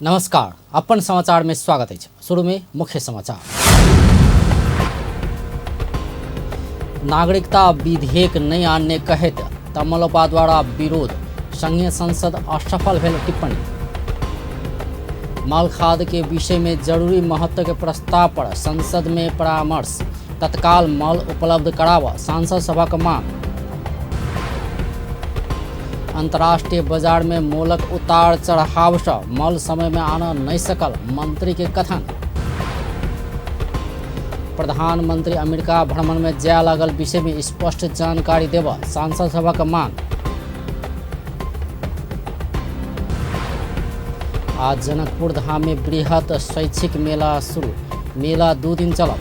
नमस्कार, अपन समाचार में स्वागत अछि। शुरू में मुख्य समाचार। नागरिकता विधेयक नहि आनने कहैत तमलोपा द्वारा विरोध, संघीय संसद असफल भेल टिप्पणी। माल खाद के विषय में जरूरी महत्व के प्रस्ताव पर संसद में परामर्श, तत्काल मल उपलब्ध कराब सांसद सभक मांग। अंतर्राष्ट्रीय बाजार में मोलक उतार चढ़ाव से मल समय में आना नहीं सकल मंत्री के कथन। प्रधानमंत्री अमेरिका भ्रमण में जाय लागल विषय में स्पष्ट जानकारी देव सांसद सभक मांग। आज जनकपुर धाम में बृहत शैक्षिक मेला शुरू, मेला 2 दिन चलत।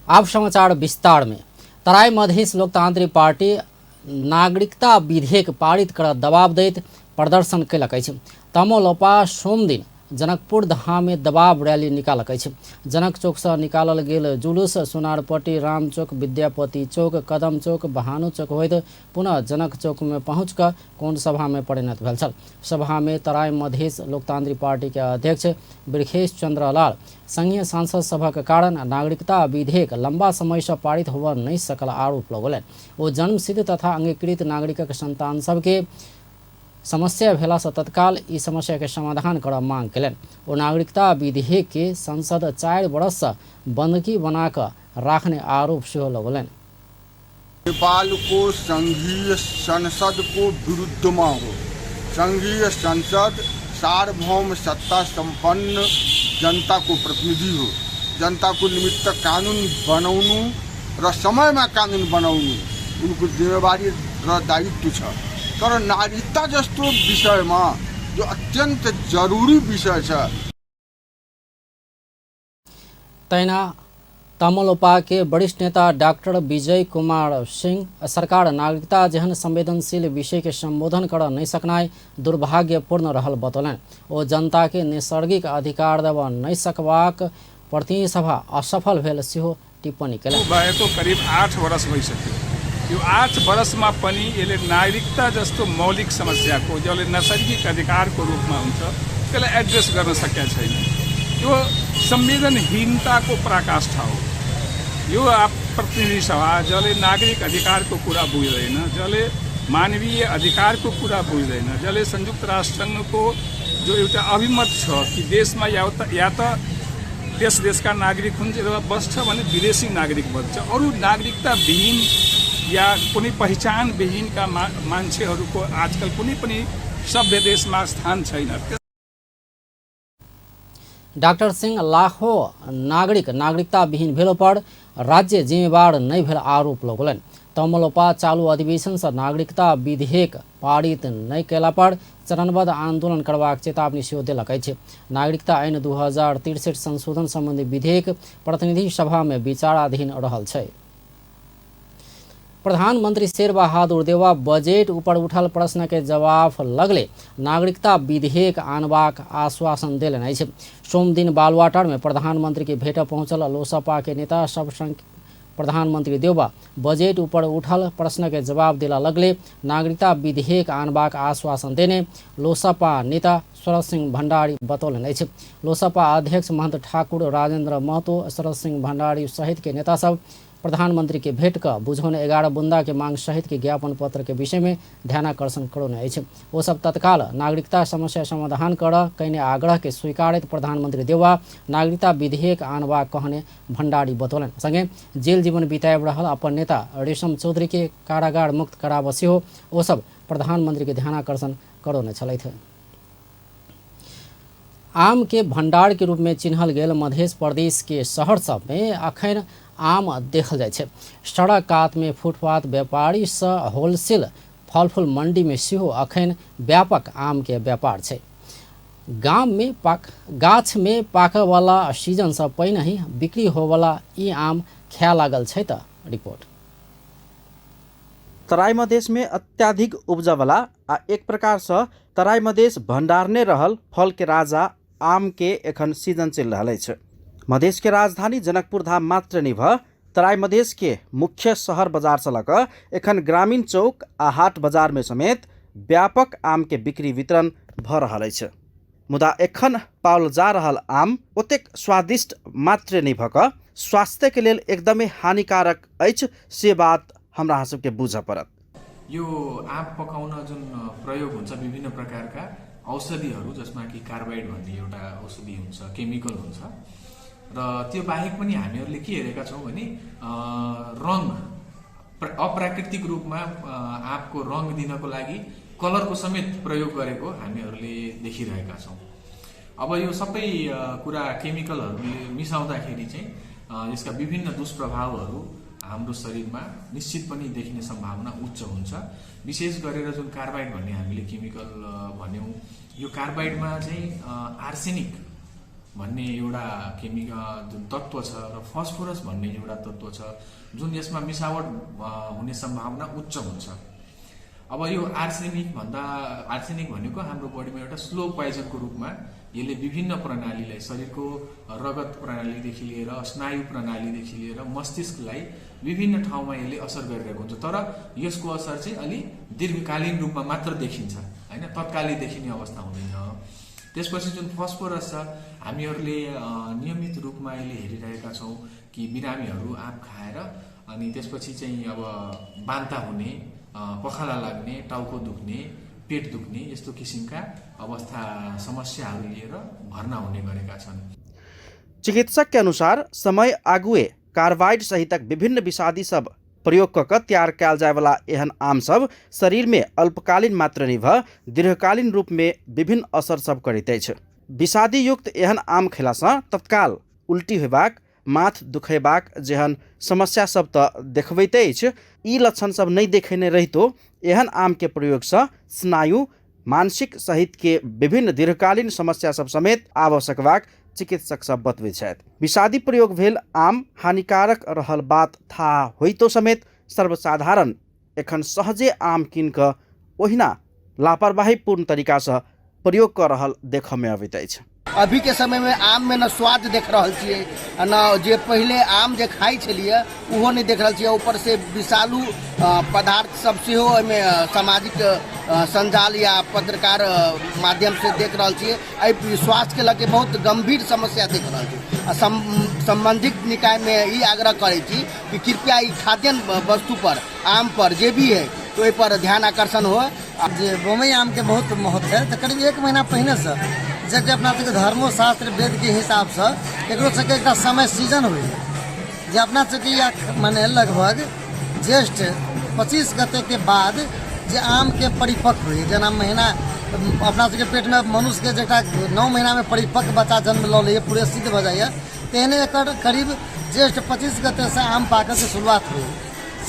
आप समाचार विस्तार में। तराई मधेश लोकतांत्रिक पार्टी नागरिकता विधेयक पारित कर दबाव दैत प्रदर्शन कयलक अछि। तमोलोपा सोमदिन जनकपुर धाम में दबाव रैली निकालक अछि। जनक चौक से निकालल गेल जुलूस सोनारपट्टी, राम चौक, विद्यापति चौक, कदम चौक, भानु चौक होइत पुनः जनक चौक में पहुँच कऽ कोण सभा में परिणत भेल छल। सभा में तराई मधेश लोकतांत्रिक पार्टी के अध्यक्ष बृखेश चंद्र लाल संघीय सांसद सभक कारण नागरिकता विधेयक लंबा समय से पारित होबय नहि सकल आरोप लगौलनि। ओ जन्मसिद्ध तथा अंगीकृत नागरिकक संतान सबके समस्या भेला से तत्काल ई समस्या के समाधान करऽ मांग कयलनि। ओ नागरिकता विधेयक के संसद 4 वर्ष से बंधकी बना कऽ राखने आरोप सेहो लगौलनि। नेपालको संघीय संसदको विरुद्धमा हो। संघीय संसद सार्वभौम सत्ता सम्पन्न जनताको प्रतिनिधि हो। जनताको निमित्त कानुन बनाउनु र समयमा कानुन बनाउनु उनको जिम्मेवारी र दायित्व छ। तर नागरिकता जस्तो विषयमा जो अत्यन्त जरुरी विषय छ। तहिना तमलोपा के वरिष्ठ नेता डॉक्टर विजय कुमार सिंह सरकार नागरिकता जेहन संवेदनशील विषय के संबोधन कर नहीं सकनाइ दुर्भाग्यपूर्ण रहल बतौलनि। ओ जनता के नैसर्गिक अधिकार देबऽ नहीं सकबाक प्रतिनिधि सभा असफल भेल सेहो टिप्पणी कयलनि। भएको करिब 8 वर्ष भइसक्यो। यो 8 वर्षमा पनि यसले नागरिकता जस्तो मौलिक समस्याको जसले नैसर्गिक अधिकारको रूपमा हुन्छ त्यसलाई एड्रेस गर्न सकेका छैन। यो संवेदनहीनताको पराकाष्ठा हो। यो प्रतिनिधि सभा जसले नागरिक अधिकारको कुरा बुझ्दैन, जसले मानवीय अधिकारको कुरा बुझ्दैन, जसले संयुक्त राष्ट्रसङ्घको जो एउटा अभिमत छ कि देशमा या त देश देशका नागरिक हुन्छ अथवा बस्छ भने विदेशी नागरिक बन्छ, अरू नागरिकता विहीन या कुनै पहिचान विहीनका मान्छेहरूको आजकल कुनै पनि सभ्य देशमा स्थान छैन। डाक्टर सिंह लाखों नागरिक नागरिकता विहीन भेलो पर राज्य जिम्मेवार नहीं भेल आरोप लगौलनि। तमलोपा चालू अधिवेशन से नागरिकता विधेयक पारित नहीं कयला पर चरणबद्ध आंदोलन करबाक चेतावनी सेहो देलक अछि। नागरिकता ऐन 2063 संशोधन संबंधी विधेयक प्रतिनिधि सभा में विचाराधीन रहल छै। प्रधानमंत्री शेरबहादुर देउवा बजट ऊपर उठल प्रश्न के जवाब लगले नागरिकता विधेयक आनबाक आश्वासन देलनि अछि। सोमदिन बालुवाटार में प्रधानमंत्री के भेंट पहुंचल लोसपा के नेता सब संग प्रधानमंत्री देउवा बजट ऊपर उठल प्रश्न के जवाब देला लगले नागरिकता विधेयक आनबाक आश्वासन देने लोसपा नेता शरद सिंह भंडारी बतौलनि अछि। लोसपा अध्यक्ष महंत ठाकुर, राजेंद्र महतो, शरद सिंह भंडारी सहित के नेता सब प्रधानमंत्री के भेंट कऽ बुझौने 11 बुंदा के मांग सहित के ज्ञापन पत्र के विषय में ध्यानाकर्षण करौने अछि। ओ सब तत्काल नागरिकता समस्या समाधान कर कयने आग्रह के स्वीकारैत प्रधानमंत्री देउवा नागरिकता विधेयक आनबाक कहने भंडारी बतौलनि। संगे जेल जीवन बिताबि रहल अपन नेता रेशम चौधरी के कारागार मुक्त कराबऽ सेहो ओ सब प्रधानमंत्री के ध्यानाकर्षण करौने छलथि। आम के भंडार के रूप में चिन्हल गेल मध्य प्रदेश के शहर सब में अखन आम देखल जाइ छै। सड़क कात में फुटपाथ व्यापारी से होलसेल फल फूल मंडी में सेहो अखन व्यापक आम के व्यापार छै। गाम में गाछ में पाकय वाला सीजन से पहिने ही बिक्री होवला ई आम खाए लागल छै। त रिपोर्ट। तराई मधेश में अत्याधिक उपजवला आ एक प्रकार से तराई मधेश भंडारने रहल फल के राजा आम के एखन सीजन चलि रहल अछि। मधेश के राजधानी जनकपुर धाम मात्र नहि भऽ तराई मधेश के मुख्य शहर बाजार से लऽ कऽ एखन ग्रामीण चौक आ हाट बाजार में समेत व्यापक आम के बिक्री वितरण भऽ रहल अछि। मुदा एखन पाओल जा रहल आम ओतेक स्वादिष्ट मात्रे नहि भऽ कऽ स्वास्थ्यके लेल एकदमै हानिकारक अछि से बात हमरा अहाँ सबके बुझऽ पड़त। यो आँप पकाउन जुन प्रयोग हुन्छ विभिन्न प्रकारका औषधिहरू, जसमा कि कार्बाइड भन्ने एउटा औषधि हुन्छ, केमिकल हुन्छ, र त्यो बाहेक पनि हामीहरूले के हेरेका छौँ भने रङ अप्राकृतिक रूपमा आँपको रङ दिनको लागि कलरको समेत प्रयोग गरेको हामीहरूले देखिरहेका छौँ। अब यो सबै कुरा केमिकलहरूले मिसाउँदाखेरि चाहिँ यसका विभिन्न दुष्प्रभावहरू हाम्रो शरीरमा निश्चित पनि देखिने सम्भावना उच्च हुन्छ। विशेष गरेर जुन कार्बाइड भन्ने हामीले केमिकल भन्यौँ, यो कार्बाइडमा चाहिँ आर्सेनिक भन्ने एउटा केमिकल जुन तत्त्व छ र फस्फोरस भन्ने एउटा तत्त्व छ, जुन यसमा मिसावट हुने सम्भावना उच्च हुन्छ। अब यो आर्सेनिक भनेको हाम्रो बडीमा एउटा स्लो पोइजनको रूपमा यसले विभिन्न प्रणालीलाई, शरीरको रगत प्रणालीदेखि लिएर स्नायु प्रणालीदेखि लिएर मस्तिष्कलाई विभिन्न ठाउँमा यसले असर गरिरहेको हुन्छ। तर यसको असर चाहिँ अलि दीर्घकालीन रूपमा मात्र देखिन्छ, हैन, तत्कालै देखिने अवस्था हुँदैन। त्यसपछि जुन फस्फोरस छ, हामीहरूले नियमित रूपमा अहिले हेरिरहेका छौँ कि बिरामीहरू आँप खाएर अनि त्यसपछि चाहिँ अब बान्ता हुने, पखाला लाग्ने, टाउको दुख्ने, पेट दुख्ने यस्तो किसिमका अवस्था समस्याहरू लिएर भर्ना हुने गरेका छन्। चिकित्सक के अनुसार समय आगुए कार्बाइड सहितक विभिन्न विषादी सब प्रयोग कऽ कऽ तैयार कयल जायवला एहन आम सब शरीर में अल्पकालीन मात्र नहि भऽ दीर्घकालीन रूप में विभिन्न असर सब करैत अछि। विषादी युक्त एहन आम खेलासँ तत्काल उल्टी होयबाक, माथ दुखेबाक जेहन समस्या सब तऽ देखबैते अछि। ई लक्षण सब नहि देखेने रहितो एहन आम के प्रयोगसँ स्नायु, मानसिक सहित के विभिन्न दीर्घकालीन समस्या सब समेत आबऽ सकबाक चिकित्सक सब बतबै छथि। विषादी प्रयोग भेल आम हानिकारक रहल बात थाहा होइतो समेत सर्वसाधारण एखन सहजे आम कीन कऽ ओहिना लापरवाहीपूर्ण तरीकासँ प्रयोग कऽ रहल देखऽमे अबैत अछि। अभी के समय में आम में न स्वाद देख रहल छियै आ न जे पहिले आम जे खाइ छलियै ओहो नहि देख रहल छियै। ऊपर से विषालु पदार्थ सब सेहो एहिमे सामाजिक संजाल या पत्रकार माध्यम से देख रहल छियै। एहि स्वास्थ्य के लऽ के बहुत गंभीर समस्या देख रहल छी। आ संबंधित निकाय में ई आग्रह करै छी कि कृपया ई खाद्यान्न वस्तु पर, आम पर जे भी है तो ओहि पर ध्यान आकर्षण हो। जे बम्बई आम के बहुत महत्व है, तो करीब 1 महीना पहिने से जबकि अपना सबके धर्मो शास्त्र वेद के हिसाब से एकरो सबके एक समय सीजन हुई जे अपना सबके या माने लगभग ज्येष्ठ 25 गते के बाद जे आम के परिपक्व हुई, जेना महीना अपना सबके पेट में मनुष्य के जकरा 9 महीना में परिपक्व बच्चा जन्म लऽ लैए, पूरे सिद्ध भऽ जाइए, तेहने एकर करीब ज्येष्ठ 25 गते से आम पाकऽ के शुरुआत हुई।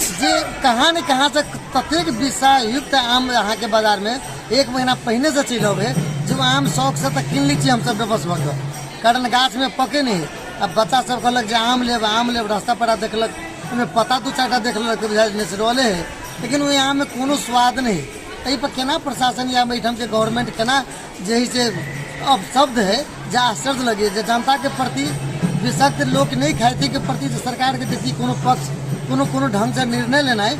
जे कहाँ ने कहाँ से ततेक विषायुक्त आम अहाँके बाजारमे 1 महीना पहिने से चलि अबै, जे आम शौक से तऽ कीन लै छी हमसब बेबस भऽ कऽ, कारण गाछमे पकै नहि। आ बच्चा सब कहलक जे आम लेब आम लेब, रास्ता पेरा देखलक ओहिमे पत्ता 2-4 टा देख लेलक तऽ बुझायल नेचुरले है, लेकिन ओहि आममे कोनो स्वाद नहि। एहिपर केना प्रशासन या एहिठामके गवर्नमेंट केना जे है से अपशब्द है जे आश्चर्य लगैए जे जनताके प्रति विषाक्त लोक नहि खाइ के प्रति जे सरकारके देखी कोनो पक्ष कोनो कोनो ढंग से निर्णय लेनाइ।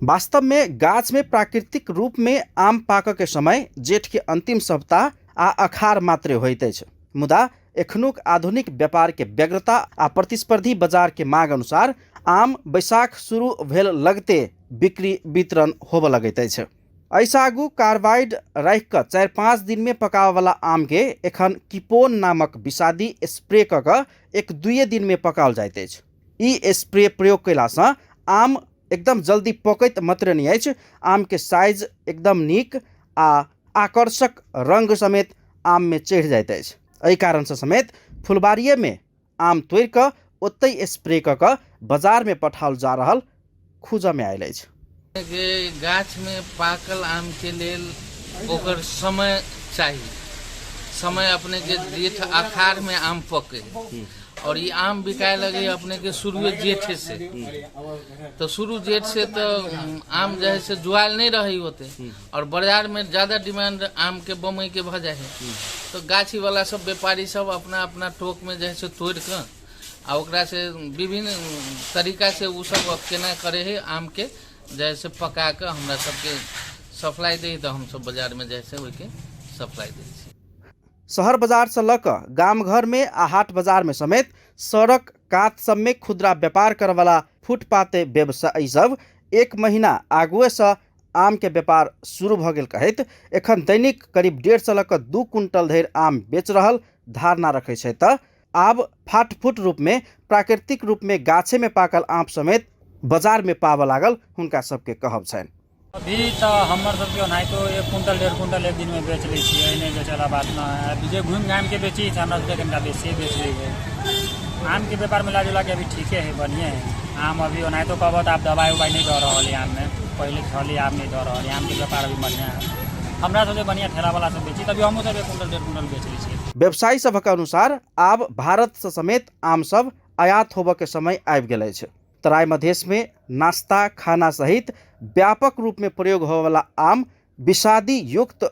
वास्तव में गाछ में प्राकृतिक रूप में आम पाकऽ के समय जेठ के अंतिम सप्ताह आ अखार मात्रे होइत अछि। मुदा एखनुक आधुनिक व्यापार के व्यग्रता आ प्रतिस्पर्धी बाजार के मांग अनुसार आम बैसाख शुरू भेल लगते बिक्री वितरण होबऽ लगैत अछि। एहिसँ आगू कार्बाइड राखि कऽ 4-5 दिन में पकाबऽवला आम के एखन किपोन नामक विषादी स्प्रे कऽ कऽ 1-2 दिन में पकाओल जाइत अछि। ई स्प्रे प्रयोग कयलासँ आम एकदम जल्दी पकैत मात्र नहि अछि, आम के साइज एकदम नीक आ आकर्षक रंग समेत आम में चढ़ि जाइत अछि। एहि कारणसँ समेत फुलबाड़िए में आम तोड़ि कऽ ओतहि स्प्रे कऽ कऽ बाजार में पठाओल जा रहल खूजऽ में आयल अछि। के गाछ में पाकल आम के लेल ओकर समय चाही, समय अपने के जेठ अखाड़ में आम पके और ये आम बिकाए लगे अपने के शुरू जेठ से, तो शुरू जेठ से तो आम जो है से जुआल नहीं रही होते और बाजार में ज्यादा डिमांड आम के बम्बई के भ जाए है, तो गाछी वाला सब व्यापारी सब अपना अपना टोक में जो है से तोड़ के आ ओकरा से विभिन्न तरीका से उ सब अब केना करे है आम के जैसे पका के हमरा सबके सप्लाई दे, तो हम सब बाजार में जैसे ओके सप्लाई दै छी। शहर बजार से लऽ कऽ गाम घरमे आ हाट बाजारमे समेत सड़क कात सबमे खुदरा व्यापार करऽवला फुटपाथे व्यवसायी सब एक महीना आगुएसँ आमके व्यापार शुरू भऽ गेल कहैत एखन दैनिक करीब 150 लऽ कऽ 2 क्विंटल धरि आम बेच रहल धारणा रखै छै। तऽ आब फाटफूट रूपमे प्राकृतिक रूपमे गाछेमे पाकल आम समेत बाजारमे पाबऽ लागल हुनका सबके कहब छनि। अभी तऽ हमर सबके ओनाहितो 1 क्विंटल 1.5 क्विंटल एक दिनमे बेच लै छियै, नहि बेचैवला बात नहि है। अभी जे घुमि घामिके बेची तऽ हमरा सबके कनिटा बेसिए बेच लै है। आमके व्यापार मिला जुला के अभी ठीके है, बढ़िएँ है आम। अभी ओनाहितो कहबऽ तऽ आब दवाइ उवाइ नहि दऽ रहल है आममे, पहिले छलै आब नहि दऽ रहल है। आमके व्यापार अभी बढ़िआँ है, हमरा सबसे बढ़िआँ ठेलावला सब बेची, तभी हमहूँ सब 1 क्विंटल 1.5 क्विंटल बेच लै छियै। व्यवसायी सभक अनुसार आब भारतसँ समेत आम सब आयात होबऽके समय आबि गेल अछि। तराई मधेशमे नाश्ता खाना सहित व्यापक रूपमे प्रयोग होबऽवला आम विषादीयुक्त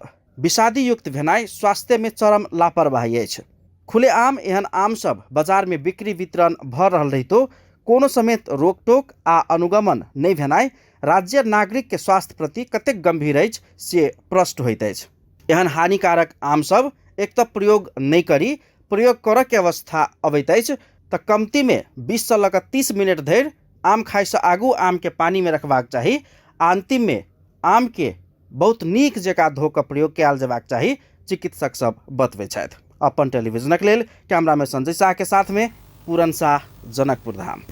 भेनाइ स्वास्थ्यमे चरम लापरवाही अछि। खुलेआम एहन आम सब बाजारमे बिक्री वितरण भऽ रहल रहितो कोनो समेत रोकटोक आ अनुगमन नहि भेनाइ राज्य नागरिकके स्वास्थ्य प्रति कतेक गंभीर अछि से प्रश्न होइत अछि। एहन हानिकारक आम सब एक तऽ प्रयोग नहि करी, प्रयोग करऽके अवस्था अबैत अछि तऽ कमतीमे 20 से लऽ कऽ 30 मिनट धरि आम खाइसँ आगू आमके पानिमे रखबाक चाही आ अन्तिममे आमके बहुत नीक जकाँ धो कऽ प्रयोग कयल जेबाक चाही, चिकित्सक सब बतबै छथि। अपन टेलीविजनक लेल कैमरामे संजय शाह के साथमे पूरन शाह, जनकपुर धाम।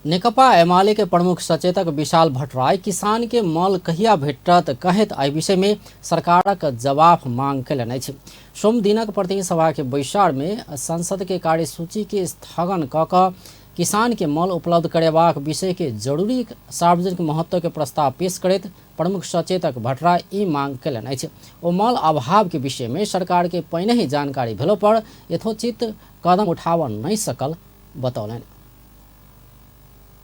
नेकपा एमाले के प्रमुख सचेतक विशाल भट्टराई किसान के मल कहिया भेटत कहैत एहि विषय में सरकारक जवाब मांग कयलनि अछि। सोम दिनक प्रतिनिधि सभा के बैसार में संसद के कार्यसूची के स्थगन कऽ कऽ किसान के मल उपलब्ध करेबाक विषय के जरूरी सार्वजनिक महत्व के प्रस्ताव पेश करैत प्रमुख सचेतक भट्टराई ई मांग कयलनि अछि। ओ मल अभाव के विषय में सरकार के पहिने ही जानकारी भेलो पर यथोचित कदम उठाबऽ नहि सकल बतौलनि।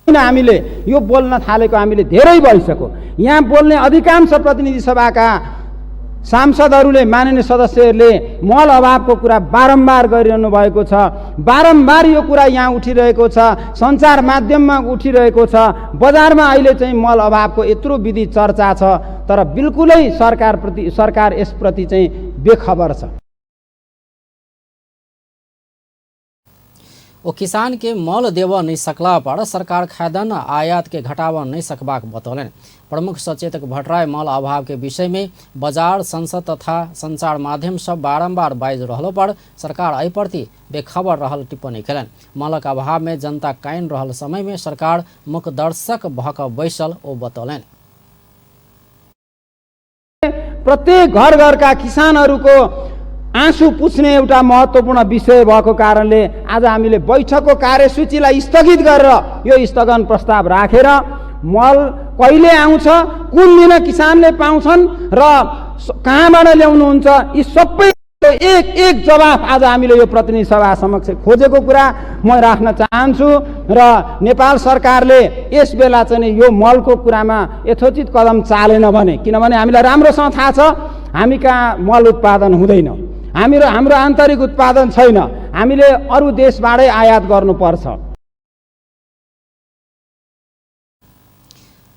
किन हामीले यो बोल्न थालेको हामीले धेरै भइसक्यो। यहाँ बोल्ने अधिकांश प्रतिनिधि सभाका सांसदहरूले, माननीय सदस्यहरूले मल अभावको कुरा बारम्बार गरिरहनु भएको छ, बारम्बार यो कुरा यहाँ उठिरहेको छ, सञ्चार माध्यममा उठिरहेको छ। बजारमा अहिले चाहिँ मल अभावको यत्रो विधि चर्चा छ, तर बिल्कुलै सरकार यसप्रति चाहिँ बेखबर छ। ओ किसान के मल देबऽ नहि सकला पर सरकार खाद्यान्न आयात के घटाबऽ नहि सकबाक बतौलनि। प्रमुख सचेतक भट्टराई मल अभाव के विषय में बाजार, संसद तथा संचार माध्यम सब बारम्बार बाजि रहलो पर सरकार एहि प्रति बेखबर रहल टिप्पणी कयलनि। मलक अभाव में जनता कानि रहल समय में सरकार मुखदर्शक भऽ कऽ बैसल ओ बतौलनि। प्रत्येक घर घरका किसानहरूको आँसु पुछ्ने एउटा महत्त्वपूर्ण विषय भएको कारणले आज हामीले बैठकको कार्यसूचीलाई स्थगित गरेर यो स्थगन प्रस्ताव राखेर मल कहिले आउँछ, कुन दिन किसानले पाउँछन् र कहाँबाट ल्याउनुहुन्छ, यी सबै एक एक जवाफ आज हामीले यो प्रतिनिधि सभा समक्ष खोजेको कुरा म राख्न चाहन्छु। र नेपाल सरकारले यस बेला चाहिँ यो मलको कुरामा यथोचित कदम चालेन भने, किनभने हामीलाई राम्रोसँग थाहा छ हामी कहाँ मल उत्पादन हुँदैन, हाम्रो आन्तरिक उत्पादन छैन, हामीले अरू देशबाटै आयात गर्नुपर्छ।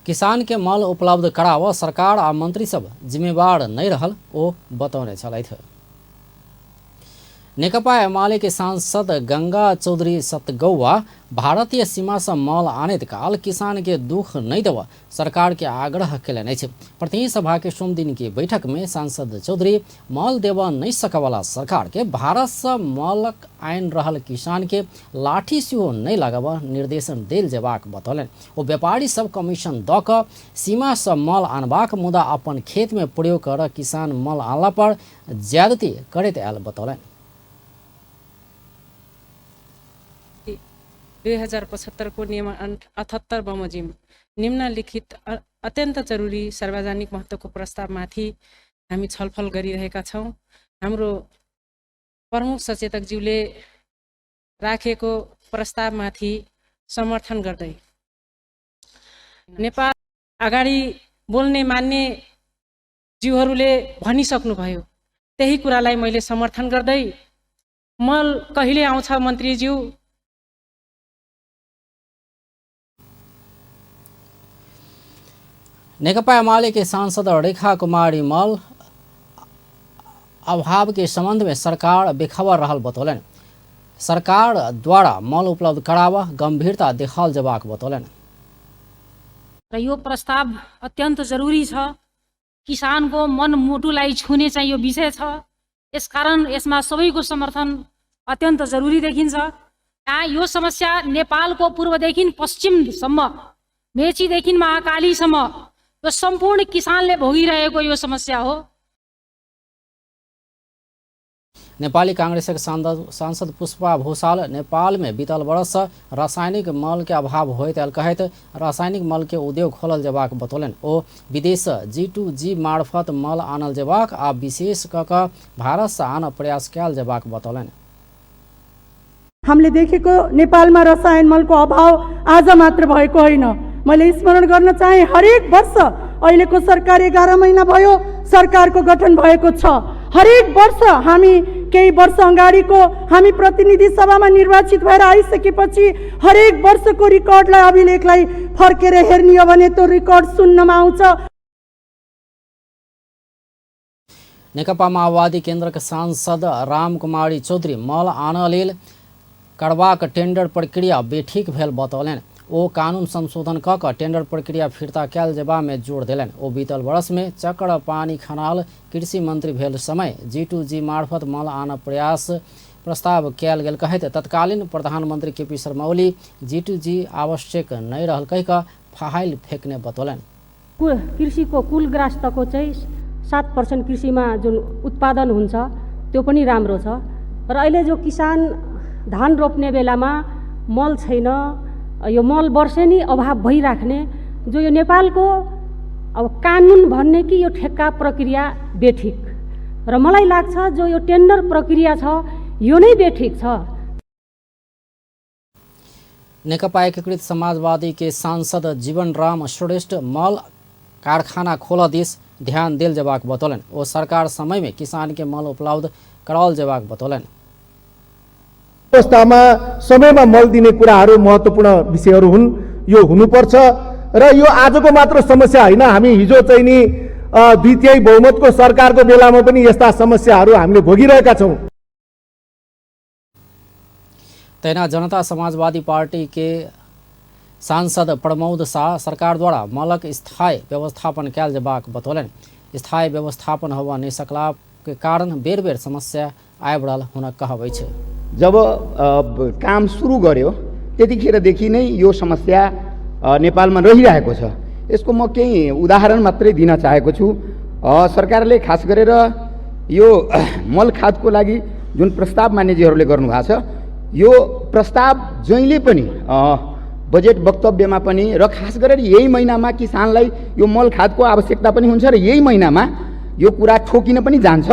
किसान के मल उपलब्ध कराव सरकार आ मंत्री सब जिम्मेवार नहीं रहल ओ बतौने छलथि। नेकपा एमाले के सांसद गंगा चौधरी सतगौवा भारतीय सीमा से मल आनैत काल किसान के दुख नहीं देव सरकार के आग्रह कयलनि अछि। प्रतिनिधि सभा के सोम दिन के बैठक में सांसद चौधरी मल देव नहीं सकवाला सरकार के भारत से मलक आनि रहल किसान के लाठी सेहो नहीं लगाब निर्देशन देल जेबाक बतौलनि। ओ व्यापारी सब कमीशन दऽ कऽ सीमा से मल आनबाक मुदा अपन खेत में प्रयोग कर किसान मल आनला पर ज्यादती करैत आयल बतौलनि। 2075 को नियम 78 बमोजिम निम्नलिखित अत्यन्त जरुरी सार्वजनिक महत्त्वको प्रस्तावमाथि हामी छलफल गरिरहेका छौँ। हाम्रो प्रमुख सचेतकज्यूले राखेको प्रस्तावमाथि समर्थन गर्दै नेपाल अगाडि बोल्ने मान्य ज्यूहरूले भनिसक्नुभयो, त्यही कुरालाई मैले समर्थन गर्दै मल कहिले आउँछ मन्त्रीज्यू? नेकपा एमाले के सांसद रेखा कुमारी मल अभाव के संबंध में सरकार बेखबर रहल बतौलनि। सरकार द्वारा मल उपलब्ध करावा गंभीरता देखाल जबाक बतौलनि। र यो प्रस्ताव अत्यन्त जरुरी छ। किसानको मन मुटुलाई छुने चाहिँ यो विषय छ। यसकारण यसमा सबैको समर्थन अत्यन्त जरुरी देखिन्छ। यो समस्या नेपालको पूर्वदेखि पश्चिमसम्म, मेचीदेखि महाकालीसम्म यो सम्पूर्ण किसानले भोगिरहेको यो समस्या हो। नेपाली कांग्रेसक सांसद पुष्पा भूषाल नेपाल में बीतल वर्ष रासायनिक मल के अभाव होइत आयल कहैत रासायनिक मल के उद्योग खोलल जेबाक बतौलनि। ओ विदेश G2G मार्फत मल आनल जेबाक आ विशेष क क भारत से आन प्रयास कयल जेबाक बतौलनि। हामीले देखेको नेपालमा रसायन मलको अभाव आज मात्र भएको होइन। मैले स्मरण गर्न चाहे हरेक वर्ष अहिलेको सरकार 11 महिना भयो सरकारको गठन भएको छ। हरेक वर्ष हामी केही वर्ष अगाडिको हामी प्रतिनिधि सभामा निर्वाचित भएर आइसकेपछि हरेक वर्षको रेकर्डलाई अभिलेखलाई फर्केर हेर्ने हो भने त्यो रेकर्ड शून्यमा आउँछ। नेकपा माओवादी केन्द्रक सांसद रामकुमारी चौधरी मल आनऽ लेल करबाक टेंडर प्रक्रिया बेठीक भेल बतौलनि। ओ कानून संशोधन क क टेंडर प्रक्रिया फिर्ता कयल जेबा में जोड़ देलनि। ओ बीतल वर्ष में चक्र पानी खनाल कृषि मंत्री भेल समय G2G मार्फत मल आन प्रयास प्रस्ताव कयल गेल कहैत तत्कालीन प्रधानमंत्री केपी शर्मा ओली G2G आवश्यक नहि रहल कहि क फाइल फेकने बतौलनि। कृषिको कुल ग्रास्तको चाहिँ 7% कृषिमा जुन उत्पादन हुन्छ त्यो पनि राम्रो छ। र अहिले जो किसान धान रोप्ने बेलामा मल छैन, यो मल वर्षेनी अभाव भइराख्ने जो यो नेपालको अब कानुन भन्ने कि यो ठेक्का प्रक्रिया बेठिक, र मलाई लाग्छ जो यो टेन्डर प्रक्रिया छ यो नै बेठिक छ। नेकपा एकीकृत समाजवादी के सांसद जीवन राम श्रेष्ठ मल कारखाना खोलऽ दिस ध्यान देल जेबाक बतौलनि। ओ सरकार समय में किसान के मल उपलब्ध कराओल जेबाक बतौलनि। अवस्थामा समयमा मल दिने कुराहरू महत्त्वपूर्ण विषयहरू हुन्, यो हुनुपर्छ। र यो आजको मात्र समस्या होइन। हामी हिजो चाहिँ नि द्वितीय बहुमतको सरकारको बेलामा पनि यस्ता समस्याहरू हामीले भोगिरहेका छौँ। तहिना जनता समाजवादी पार्टी के सांसद प्रमोद शाह सरकार द्वारा मलक स्थायी व्यवस्थापन कयल जेबाक बतौलनि। स्थायी व्यवस्थापन होबऽ नहि सकला के कारण बेर बेर समस्या आबि रहल हुनक कहब अछि। जब काम सुरु गर्यो त्यतिखेरदेखि नै यो समस्या नेपालमा रहिरहेको छ। यसको म केही उदाहरण मात्रै दिन चाहेको छु। सरकारले खास गरेर यो मल खादको लागि जुन प्रस्ताव मान्यजीहरूले गर्नुभएको छ, यो प्रस्ताव जहिले पनि बजेट वक्तव्यमा पनि र खास गरेर यही महिनामा किसानलाई यो मल खादको आवश्यकता पनि हुन्छ र यही महिनामा यो कुरा ठोकिन पनि जान्छ।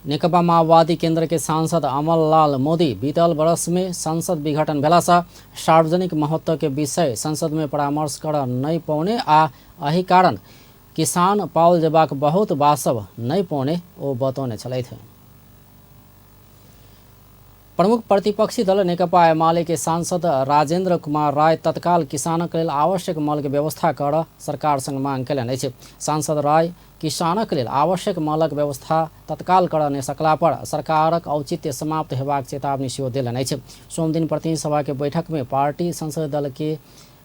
नेकपा माओवादी केंद्र के सांसद अमरलाल मोदी बीतल वर्ष में संसद विघटन भेला से सार्वजनिक महत्व के विषय संसद में परामर्श कर नहीं पौने आ एहि कारण किसान पाओल जेबाक बहुत वासव नहीं पौने ओ बतौने छलथि। प्रमुख प्रतिपक्षी दल नेकपा एमाले के सांसद राजेंद्र कुमार राय तत्काल किसानक लेल आवश्यक मल के व्यवस्था कर सरकार संग मांग कयलनि अछि। सांसद राय किसानक लेल आवश्यक मलक व्यवस्था तत्काल कर नहि सकला पर सरकारक औचित्य समाप्त हेबाक चेतावनी सेहो देलनि अछि। सोमदिन प्रतिनिधि सभा के बैठक में पार्टी संसदीय दल के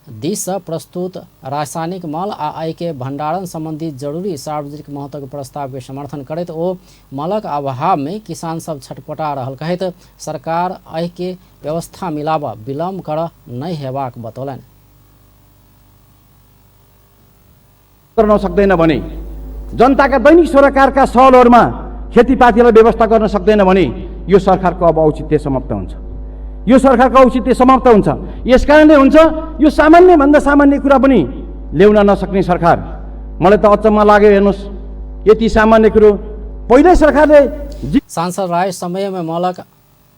दिस से प्रस्तुत रासायनिक मल आ एहि के भंडारण संबंधी जरूरी सार्वजनिक महत्व के प्रस्ताव के समर्थन करैत ओ मलक अभाव में किसान सब छटपटा रहल कहैत सरकार एहि के व्यवस्था मिलाबऽ विलम्ब कर नहि हेबाक बतौलनि। गर्न सक्दैन भने जनताका दैनिक सरोकारका सहलहरूमा खेतीपातीलाई व्यवस्था गर्न सक्दैन भने यो सरकारको अब औचित्य समाप्त हुन्छ। यो सरकारको औचित्य समाप्त हुन्छ। यस कारणले हुन्छ यो सामान्य भन्दा सामान्य कुरा पनि ल्याउन नसक्ने सरकार। मलाई त अचम्म लाग्यो, हेर्नुहोस् यति सामान्य कुरो पहिल्यै सरकारले। सांसद राय समय में मलक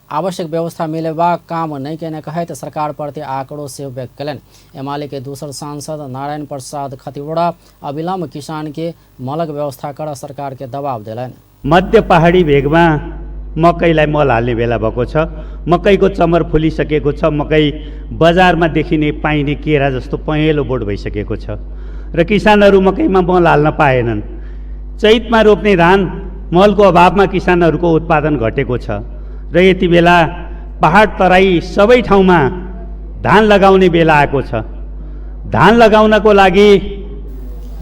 आवश्यक व्यवस्था मिलेबाक काम नहि केने कहैत सरकार प्रति आक्रोश सेहो व्यक्त कयलनि। एमाले के दोसर सांसद नारायण प्रसाद खतिवड़ा अविलंब किसान के मलक व्यवस्था कर सरकार के दबाव देलनि। मध्य पहाडी भेगमा मकैलाई मल हाल्ने बेला भएको छ, मकैको चमर फुलिसकेको छ, मकै बजारमा देखिने पाइने केरा जस्तो पहेँलो बोट भइसकेको छ र किसानहरू मकैमा मल हाल्न पाएनन्। चैतमा रोप्ने धान मलको अभावमा किसानहरूको उत्पादन घटेको छ र यति बेला पहाड तराई सबै ठाउँमा धान लगाउने बेला आएको छ। धान लगाउनको लागि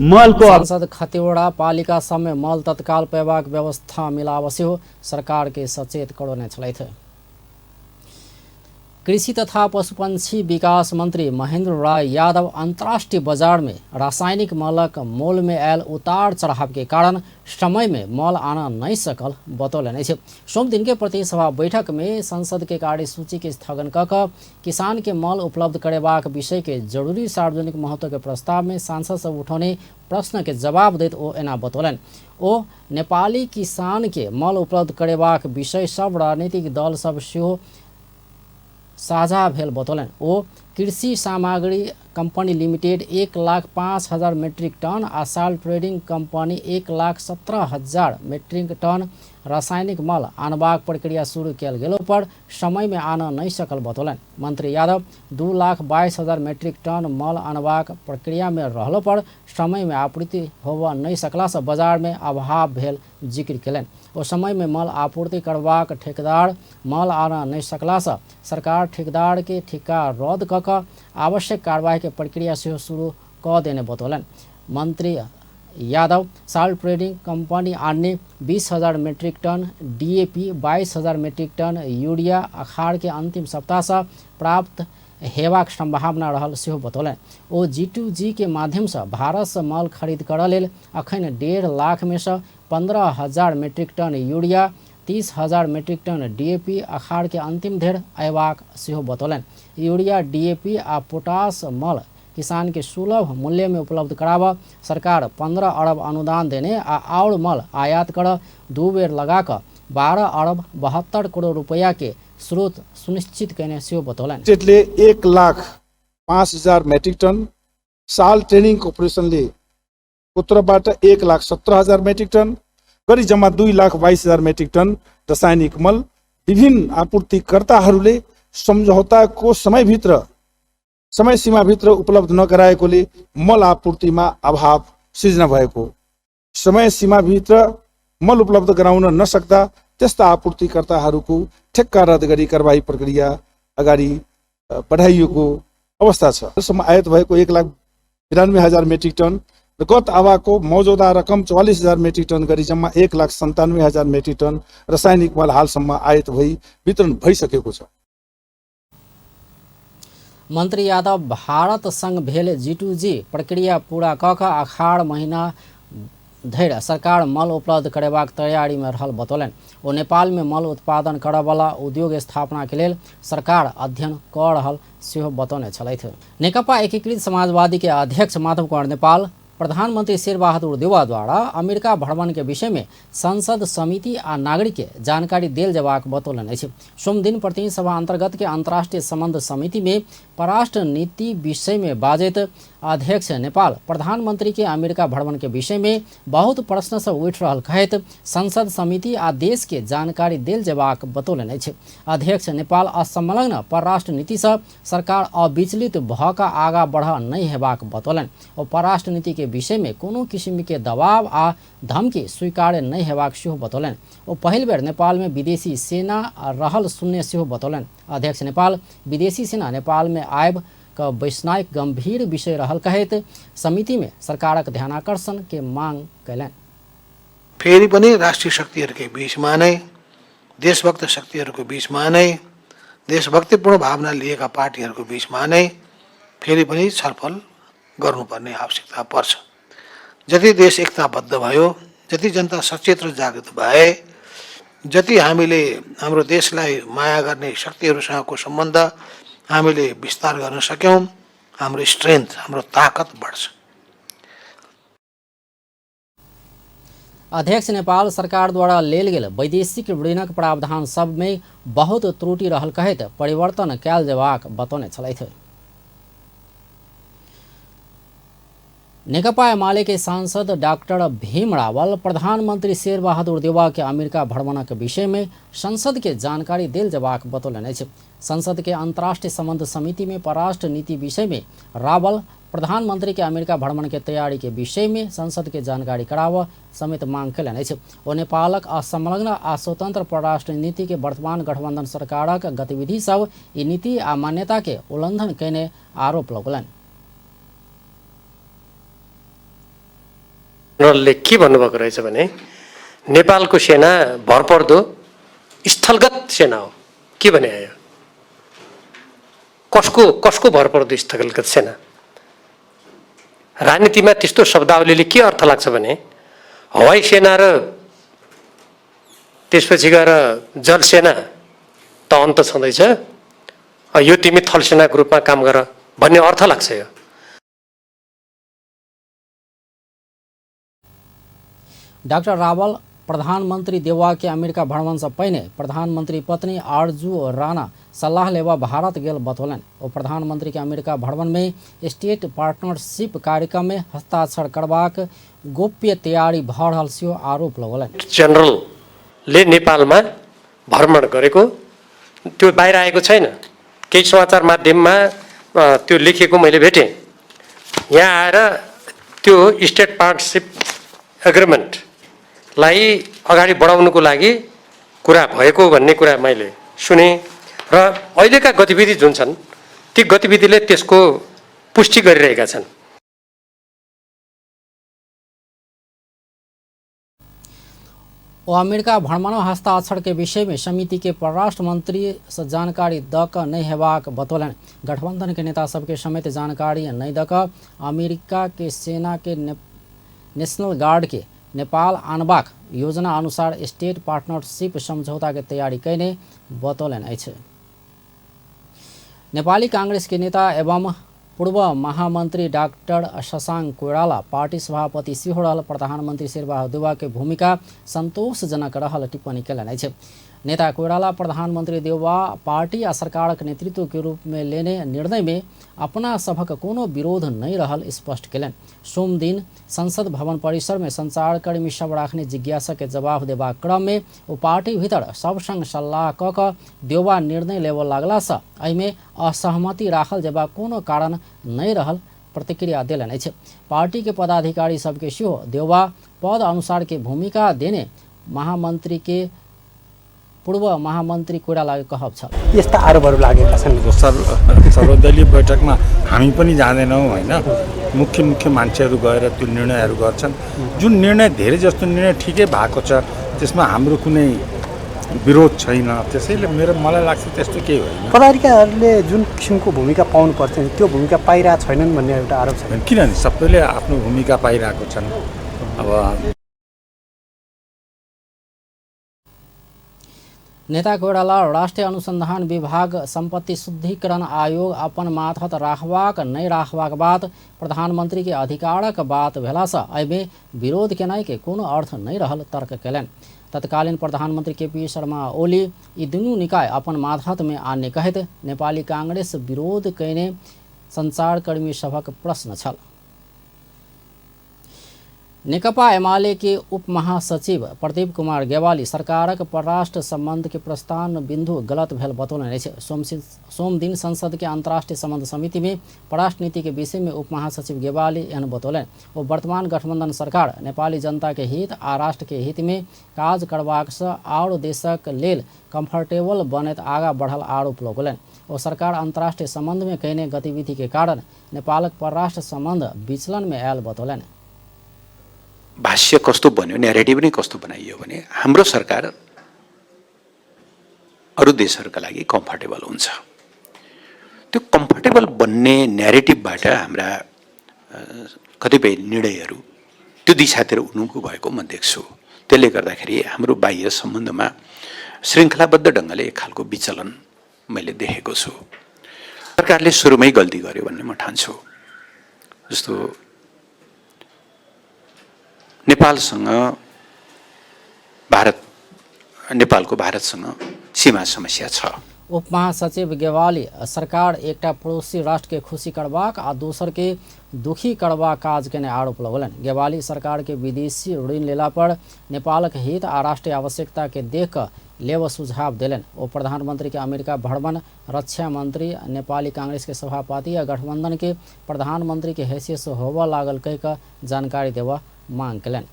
मलको सांसद खतिवड़ा पालिका समय मल तत्काल पेबाक व्यवस्था मिलाब सेहो सरकार के सचेत करौने छलथि। कृषि तथा पशुपक्षी विकास मंत्री महेंद्र राय यादव अंतर्राष्ट्रीय बाजार में रासायनिक मलक मोल में आयल उतार चढ़ाव के कारण समय में मल आना नहीं सकल बतौलनि अछि। सोमदिन के प्रतिसभा बैठक में संसद के कार्यसूची के स्थगन क कऽ किसान के मल उपलब्ध करेबाक विषय के जरूरी सार्वजनिक महत्व के प्रस्ताव में सांसद सब उठौने प्रश्न के जवाब दैत ओ एना बतौलनि। ओ नेपाली किसान के मल उपलब्ध करेबाक विषय सब राजनीतिक दल सब सेहो साझा भेल बतौलनि। ओ कृषि सामग्री कंपनी लिमिटेड 1,05,000 मेट्रिक टन आ साल ट्रेडिंग कंपनी 1,17,000 मेट्रिक टन रासायनिक मल आनबाक प्रक्रिया शुरू कयल गेलो पर समय में आन नहीं सकल बतौलनि। मंत्री यादव 2,22,000 मेट्रिक टन मल आनबाक प्रक्रिया में रहलो पर समय में आपूर्ति होबऽ नहीं सकला से बाजार में अभाव भेल जिक्र कयलनि। ओ समय में मल आपूर्ति करबाक ठेकेदार मल आन नहीं सकला से सरकार ठेकेदार के ठिका रद्द कऽ कऽ आवश्यक कार्रवाई के प्रक्रिया सेहो शुरू कऽ देने बतौलनि। मंत्री यादव साल ट्रेडिंग कंपनी आने 20,000 metric ton DAP, 22,000 metric ton urea अखाड़ के अंतिम सप्ताह से प्राप्त हेबाक संभावना रहल सेहो बतौलनि। ओ G2G के माध्यम से भारत से मल खरीद करऽ लेल अखन 1.5 लाख में से 15,000 metric ton urea, 30,000 metric ton DAP अखाड़ के अंतिम धरि अयबाक सेहो बतौलनि। यूरिया, डीएपी आ पोटास मल किसान के सुलभ मूल्य में उपलब्ध कराबऽ सरकार 15 अरब अनुदान देने आ और मल आयात कर 2 बेर लगा कऽ 12 अरब 72 करोड़ रुपया के स्रोत सुनिश्चित कयने सेहो बतौलनि। स्टेटले 1,05,000 मेट्रिक टन, साल ट्रेनिङ कर्पोरेसनले उत्तरबाट 1,17,000 मेट्रिक टन गरी जम्मा 2,22,000 मेट्रिक टन रासायनिक मल विभिन्न आपूर्तिकर्ताहरूले सम्झौताको समयभित्र समय सीमाभित्र उपलब्ध नगराएकोले मल आपूर्तिमा अभाव सिर्जना भएको, समय सीमाभित्र मल उपलब्ध गराउन नसक्दा त्यस्ता आपूर्तिकर्ताहरूको ठेक्का रद्द गरी कारबाही प्रक्रिया अगाडि बढाइएको अवस्था छ। हालसम्म आयात भएको 1,92,000 मेट्रिक टन र गत आवाको मौजूदा रकम 44,000 मेट्रिक टन गरी जम्मा 1,97,000 मेट्रिक टन रासायनिक मल हालसम्म आयात भई वितरण भइसकेको छ। मंत्री यादव भारत संग भेल G2G प्रक्रिया पूरा कऽ कऽ अखाड़ महीना धरि सरकार मल उपलब्ध करेबाक तैयारी में रहल बतौलनि। ओ नेपाल में मल उत्पादन करऽवला उद्योग स्थापना के लेल सरकार अध्ययन कऽ रहल सेहो बतौने छलथि। नेकपा एकीकृत समाजवादी के अध्यक्ष माधव कुमार नेपाल प्रधानमंत्री शेरबहादुर देउवा द्वारा अमेरिका भ्रमण के विषय में संसद समिति आ नागरिक के जानकारी देल जेबाक बतौलनि अछि। सोमदिन प्रतिनिधि सभा अंतर्गत के अंतर्राष्ट्रीय संबंध समिति में परराष्ट्र नीति विषय में बाजैत अध्यक्ष नेपाल प्रधानमंत्री के अमेरिका भ्रमण के विषय में बहुत प्रश्न सब उठि रहल कहैत संसद समिति आ देश के जानकारी देल जेबाक बतौलनि अछि। अध्यक्ष नेपाल असंलग्न परराष्ट्र नीति से सरकार अविचलित भऽ कऽ आगा बढ़ नहीं हेबाक बतौलनि। ओ परराष्ट्र नीति के विषय में कोनो किसिम के दबाव आ धमकी स्वीकार्य नहीं हेबाक सेहो बतौलनि। ओ पहिल बेर नेपाल में विदेशी सेना रहल सुनने सेहो बतौलनि। अध्यक्ष नेपाल विदेशी सेना नेपाल में आबि कऽ बैसनाइ गंभीर विषय रहल कहैत समिति में सरकारक ध्यानाकर्षण के मांग कयलनि। फेरि पनि राष्ट्रिय शक्तिहरूकै बीचमा नै, देशभक्त शक्तिहरूको बीचमा नै, देशभक्तिपूर्ण भावना लिएका पार्टीहरूको बीचमा नै फेरि पनि छलफल गर्नुपर्ने आवश्यकता पर्छ। जति देश एकताबद्ध भयो, जति जनता सचेत र जागृत भए, जति हामीले हाम्रो देशलाई माया गर्ने शक्तिहरूसँगको सम्बन्ध हामीले विस्तार गर्न सक्यौँ, हाम्रो स्ट्रेन्थ, हाम्रो ताकत बढ्छ। अध्यक्ष नेपाल सरकार द्वारा लेल गेल वैदेशिक ऋणक प्रावधान सब में बहुत त्रुटि रहल कहैत परिवर्तन कयल जेबाक बतौने छलथि। नेकपा एमाले के सांसद डाक्टर भीम रावल प्रधानमंत्री शेरबहादुर देउवा के अमेरिका भ्रमणक विषय में संसद के जानकारी देल जबाक बतौलनि अछि। संसद के अंतर्राष्ट्रीय संबंध समिति में परराष्ट्र नीति विषय में रावल प्रधानमंत्री के अमेरिका भ्रमण के तैयारी के विषय में संसद के जानकारी कराव समेत मांग कयलनि अछि। ओ नेपालक असंलग्न आ स्वतंत्र परराष्ट्र नीति के वर्तमान गठबंधन सरकारक गतिविधि सब ई नीति आ मान्यता के उल्लंघन कयने आरोप लगौलनि। जनरलले के भन्नुभएको रहेछ भने नेपालको सेना भरपर्दो स्थलगत सेना हो। के भने आयो? कसको कसको भरपर्दो स्थलगत सेना? राजनीतिमा त्यस्तो शब्दावलीले के अर्थ लाग्छ भने हवाई सेना र त्यसपछि गएर जलसेना त अन्त छँदैछ, यो तिमी थल सेनाको रूपमा काम गर भन्ने अर्थ लाग्छ यो। डाक्टर रावल प्रधानमंत्री देउवा के अमेरिका भ्रमण से पहिने प्रधानमंत्री पत्नी आरजू राणा सलाह लेवा भारत गेल बतौलनि। ओ प्रधानमंत्री के अमेरिका भ्रमण में स्टेट पार्टनरशिप कार्यक्रम में हस्ताक्षर करबाक गोप्य तैयारी भ रहल सेहो आरोप लगौलनि। जनरलले नेपालमा भ्रमण गरेको त्यो बाहिर आएको छैन, केही समाचार माध्यममा त्यो लेखिएको मैले भेटेँ। यहाँ आएर त्यो स्टेट पार्टनरसिप एग्रिमेन्ट लाई अगाडि बढाउनुको लागि कुरा भएको भन्ने कुरा मैले सुने र अहिलेका गतिविधि जुन छन् ती गतिविधिले त्यसको पुष्टि गरिरहेका छन्। ओ अमेरिका भ्रमण हस्ताक्षर के विषय में समिति के परराष्ट्र मंत्री से जानकारी the क नहीं हेबाक बतौलनि। गठबंधन के नेता सबके समेत जानकारी नहीं the क अमेरिका के सेना के नेशनल गार्ड के नेपाल आनबाक योजना अनुसार स्टेट पार्टनरशिप समझौता के तैयारी कयने बतौलनि अछि। नेपाली कांग्रेस के नेता एवं पूर्व महामंत्री डाक्टर शशांक कोइराला पार्टी सभापति सेहो रहल प्रधानमंत्री शेरबहादुर देउवा के भूमिका संतोषजनक रहल टिप्पणी कयलनि अछि। नेता कोइराला प्रधानमंत्री देउवा पार्टी आ सरकारक नेतृत्व के रूप में लेने निर्णय में अपना सभक कोनो विरोध नहीं रहल स्पष्ट कयलनि। सोमदिन संसद भवन परिसर में संचारकर्मी सब राखने जिज्ञासा के जवाब देबाक क्रम में ओ पार्टी भीतर सब संग सल्लाह क क देउवा निर्णय लेबऽ लागला सँ एहिमे असहमति राखल जेबाक कोनो कारण नहीं रहल प्रतिक्रिया देलनि अछि। पार्टी के पदाधिकारी सबके सेहो देउवा पद अनुसार के भूमिका देने महामंत्री के पूर्व महामंत्री कोइराला के कहब छल। यस्ता आरोपहरू लागेका छन्। सर्वदलीय बैठकमा हामी पनि जाँदैनौँ होइन, मुख्य मुख्य मान्छेहरू गएर त्यो निर्णयहरू गर्छन्। जुन निर्णय धेरै जस्तो निर्णय ठिकै भएको छ, त्यसमा हाम्रो कुनै विरोध छैन। त्यसैले मलाई लाग्छ त्यस्तो केही होइन। पदाधिकारीहरूले जुन किसिमको भूमिका पाउनु पर्थ्यो त्यो भूमिका पाइरहेको छैनन् भन्ने एउटा आरोप छ। किनभने सबैले आफ्नो भूमिका पाइरहेको छन्। अब नेता कोइराला राष्ट्रिय अनुसंधान विभाग संपत्ति शुद्धिकरण आयोग अपन मातहत राखबाक नहि राखबाक बात प्रधानमंत्री के अधिकारक बात भेलासँ एहिमे विरोध केनाइ के कोनो अर्थ नहि रहल तर्क कयलनि। तत्कालीन प्रधानमंत्री केपी शर्मा ओली ई दुनू निकाय अपन मातहत में आनने कहैत नेपाली कांग्रेस विरोध कयने संचारकर्मी सभक प्रश्न छल। नेकपा एमाले के उप महासचिव प्रदीप कुमार गेवाली सरकारक परराष्ट्र संबंध के प्रस्थान बिंदु गलत भेल बतौलनि अछि। सोमदिन संसद के अंतर्राष्ट्रीय संबंध समिति में परराष्ट्र नीति के विषय में उप महासचिव गेवाली एहन बतौलनि। ओ वर्तमान गठबंधन सरकार नेपाली जनता के हित आ राष्ट्र के हित में काज करबाक सँ आओर देशक लेल कंफर्टेबल बनैत आगा बढ़ल आरोप लगौलनि। ओ सरकार अंतर्राष्ट्रीय संबंध में कयने गतिविधि के कारण नेपालक परराष्ट्र संबंध विचलन में आयल बतौलनि। भाष्य कस्तो बन्यो, न्यारेटिभ नै कस्तो बनाइयो भने हाम्रो सरकार अरू देशहरूका लागि कम्फर्टेबल हुन्छ। त्यो कम्फर्टेबल बन्ने न्यारेटिभबाट हाम्रा कतिपय निर्णयहरू त्यो दिशातिर उन्मुख भएको म देख्छु। त्यसले गर्दाखेरि हाम्रो बाह्य सम्बन्धमा श्रृङ्खलाबद्ध ढङ्गले एक खालको विचलन मैले देखेको छु। सरकारले सुरुमै गल्ती गर्यो भन्ने म ठान्छु। जस्तो नेपालसँग भारत, नेपालको भारतसँग सीमा समस्या छ। उप महासचिव गेवाली सरकार एकटा पड़ोसी राष्ट्र के खुशी करबाक आ दोसर के दुखी करबाक काज केने आरोप लगौलनि। गेवाली सरकार के विदेशी ऋण लेला पर नेपालक हित आ राष्ट्रीय आवश्यकता के देख कऽ लेब सुझाव देलनि। ओ प्रधानमंत्री के अमेरिका भ्रमण, रक्षा मंत्री, नेपाली कांग्रेस के सभापति आ गठबंधन के प्रधानमंत्री के हैसियत से होबऽ लागल कहि कऽ जानकारी देबऽ मांग केलनि।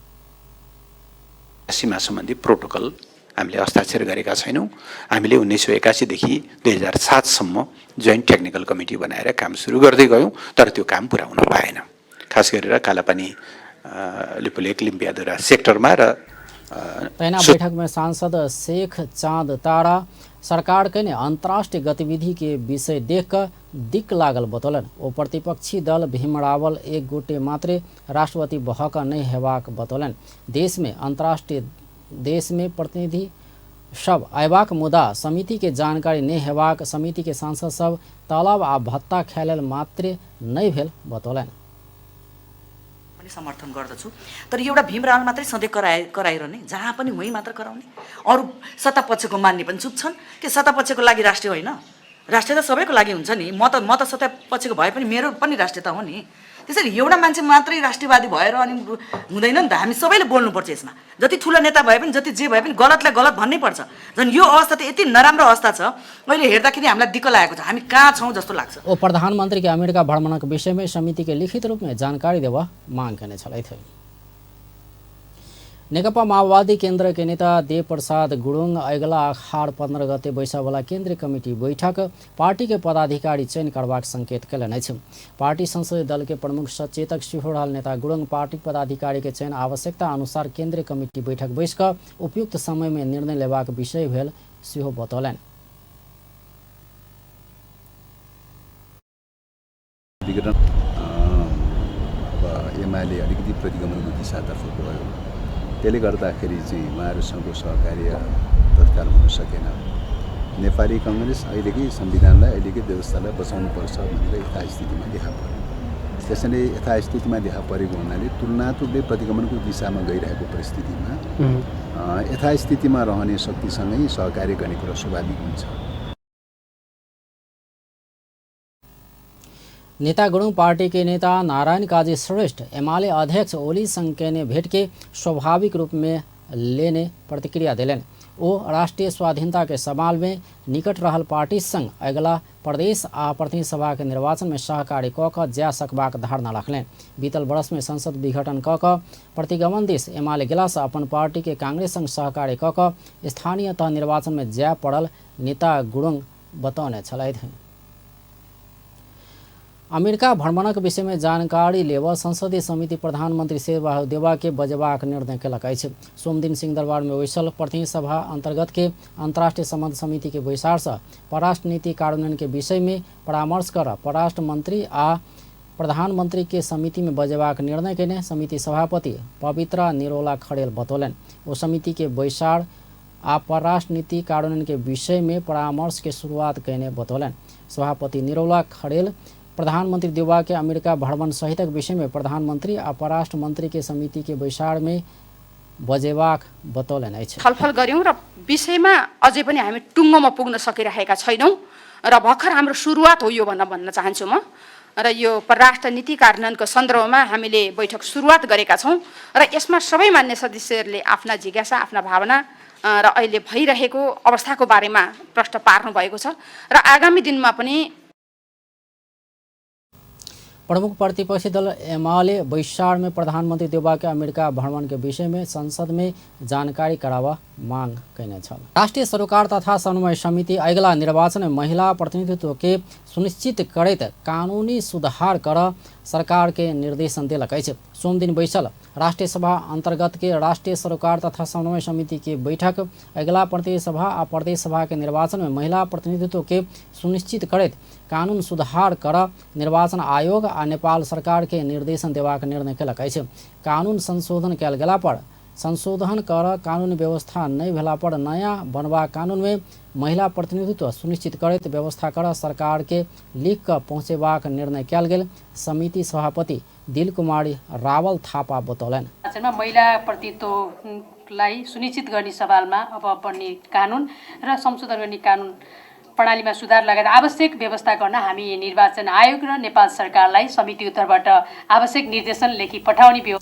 सीमा सम्बन्धी प्रोटोकल हामीले हस्ताक्षर गरेका छैनौँ। हामीले 1981 देखि 2007 सम्म जोइन्ट टेक्निकल कमिटी बनाएर काम सुरु गर्दै गयौँ, तर त्यो काम पुरा हुन पाएन। खास गरेर कालापानी, लिपुलेक, लिम्पियाधुरा सेक्टरमा र तहिना बैठक में सांसद शेख चाँद तारा सरकार के ने अंतर्राष्ट्रीय गतिविधि के विषय देख कऽ दिक्क लागल बतौलनि। ओ प्रतिपक्षी दल भीम रावल एक गोटे मात्रे राष्ट्रपति भऽ कऽ नहि हेबाक बतौलनि। देश में अंतर्राष्ट्रीय देश में प्रतिनिधि सब अयबाक मुदा समिति के जानकारी नहि हेबाक, समिति के सांसद सब तलब आ भत्ता खाय लेल मात्रे नहि भेल बतौलनि। पनि समर्थन गर्दछु, तर एउटा भीम रावल मात्रै सधैँ कराइरहने, जहाँ पनि वहीँ मात्र कराउने, अरू सत्तापक्षको मान्ने पनि चुप छन् कि सत्तापक्षको लागि राष्ट्रिय होइन? राष्ट्रियता सबैको लागि हुन्छ नि। म त सत्तापक्षको भए पनि मेरो पनि राष्ट्रियता हो नि। त्यसैले एउटा मान्छे मात्रै राष्ट्रियवादी भएर अनि हुँदैन नि त, हामी सबैले बोल्नुपर्छ यसमा। जति ठुलो नेता भए पनि, जति जे भए पनि गलतलाई गलत भन्नै पर्छ। झन् यो अवस्था त यति नराम्रो अवस्था छ, अहिले हेर्दाखेरि हामीलाई दिक्क लागेको छ, हामी कहाँ छौँ जस्तो लाग्छ। ओ प्रधानमंत्री के अमेरिका भ्रमणक विषय में समिति के लिखित रूप में जानकारी देवा मांग केने छलथि। नेकपा माओवादी केंद्र के नेता देव प्रसाद गुरुङ अगिला अखाड़ 15 गते बैसयवला केंद्रीय कमिटी बैठक पार्टी के पदाधिकारी चयन करबाक संकेत कयलनि अछि। पार्टी संसदीय दल के प्रमुख सचेतक सेहो रहल नेता गुरुङ पार्टी पदाधिकारी के चयन आवश्यकता अनुसार केंद्रीय कमिटी बैठक बैस कऽ उपयुक्त समय में निर्णय लेबाक विषय भेल सेहो बतौलनि। एमाले अलिकति प्रतिगमनको दिशातर्फ गयो, त्यसले गर्दाखेरि चाहिँ उहाँहरूसँगको सहकार्य तत्काल हुन सकेन। नेपाली कङ्ग्रेस अहिलेकै संविधानलाई, अहिलेकै व्यवस्थालाई बचाउनुपर्छ भनेर यथास्थितिमा देखा पर्यो। त्यसैले यथास्थितिमा देखा परेको हुनाले तुलनात्मकले प्रतिगमनको दिशामा गइरहेको परिस्थितिमा यथास्थितिमा रहने शक्तिसँगै सहकार्य गर्ने कुरा स्वाभाविक हुन्छ। नेता गुरुङ पार्टी के नेता नारायण काजी श्रेष्ठ एमाले अध्यक्ष ओली संग केने भेट के स्वाभाविक रूप में लेने प्रतिक्रिया देलनि। ओ राष्ट्रीय स्वाधीनता के सवाल में निकट रहल पार्टी संग अगिला प्रदेश आ प्रतिनिधि सभा के निर्वाचन में सहकार्य कऽ कऽ जा सकबाक धारणा रखलनि। बीतल वर्ष में संसद विघटन कऽ कऽ प्रतिगमन दिस एमाले गेलासँ अपन पार्टी के कांग्रेस संग सहकार्य कऽ कऽ स्थानीय तह निर्वाचन में जाय पड़ल नेता गुरुङ बतौने छलथि। अमेरिका भ्रमणक विषय में जानकारी लेबऽ संसदीय समिति प्रधानमंत्री शेरबहादुर देउवा के बजेबाक निर्णय केलक अछि। सोमदिन सिंहदरबार में बैसल प्रतिनिधि सभा अंतर्गत के अंतर्राष्ट्रीय संबंध समिति के बैसार से परराष्ट्र नीति कार्यान्वयन के विषय में परामर्श कर परराष्ट्र मंत्री आ प्रधानमंत्री के समिति में बजेबाक निर्णय केने समिति सभापति पवित्रा निरोला खड़ेल बतौलनि। ओ समिति के बैसार आ परराष्ट्र नीति कार्यान्वयन के विषय में परामर्श के शुरुआत केने बतौलनि। सभापति निरोला खड़ेल प्रधानमंत्री देउवा के अमेरिका भ्रमण सहितक विषय में प्रधानमंत्री आ परराष्ट्र मंत्री के समिति के बैसार में बजेबाक बतौलनि अछि। छलफल गर्यौं र विषयमा अझै पनि हामी टुङ्गोमा पुग्न सकिरहेका छैनौँ र भर्खर हाम्रो सुरुवात हो यो भन्न चाहन्छु म। र यो परराष्ट्र नीति कार्यान्वयनको सन्दर्भमा हामीले बैठक सुरुवात गरेका छौँ र यसमा सबै मान्य सदस्यहरूले आफ्ना जिज्ञासा, आफ्ना भावना र अहिले भइरहेको अवस्थाको बारेमा प्रश्न पार्नु भएको छ र आगामी दिनमा पनि प्रमुख प्रतिपक्षी दल एमाले बैसार में प्रधानमंत्री देउवा के अमेरिका भ्रमण के विषय में संसद में जानकारी करावा मांग कयने छल। राष्ट्रीय सरोकार तथा समन्वय समिति अगिला निर्वाचन में महिला प्रतिनिधित्व के सुनिश्चित करैत कानूनी सुधार कर सरकार के निर्देशन देलक अछि। सोमदिन बैसल राष्ट्रीय सभा अंतर्गत के राष्ट्रीय सरोकार तथा समन्वय समिति के बैठक अगिला प्रतिनिधि सभा आ प्रदेश सभा के निर्वाचन में महिला प्रतिनिधित्व के सुनिश्चित करैत कानून सुधार कर निर्वाचन आयोग आ नेपाल सरकार के निर्देशन देबाक निर्णय केलक अछि। कानून संशोधन कयल गेला पर संशोधन कर कानूनी व्यवस्था नहि भेला पर नया बनबा कानून में महिला प्रतिनिधित्व सुनिश्चित करैत व्यवस्था कर सरकार के लिख कऽ पहुँचेबाक निर्णय कयल गेल समिति सभापति दिल कुमारी रावल थापा बतौलनि। महिला प्रतिनिधित्वलाई सुनिश्चित गर्ने सवालमा अब बन्ने कानुन र संशोधन गर्ने कानुन प्रणालीमा सुधार लगायत आवश्यक व्यवस्था गर्न हामी निर्वाचन आयोग र नेपाल सरकारलाई समितिको तर्फबाट आवश्यक निर्देशन लेखी पठाउने।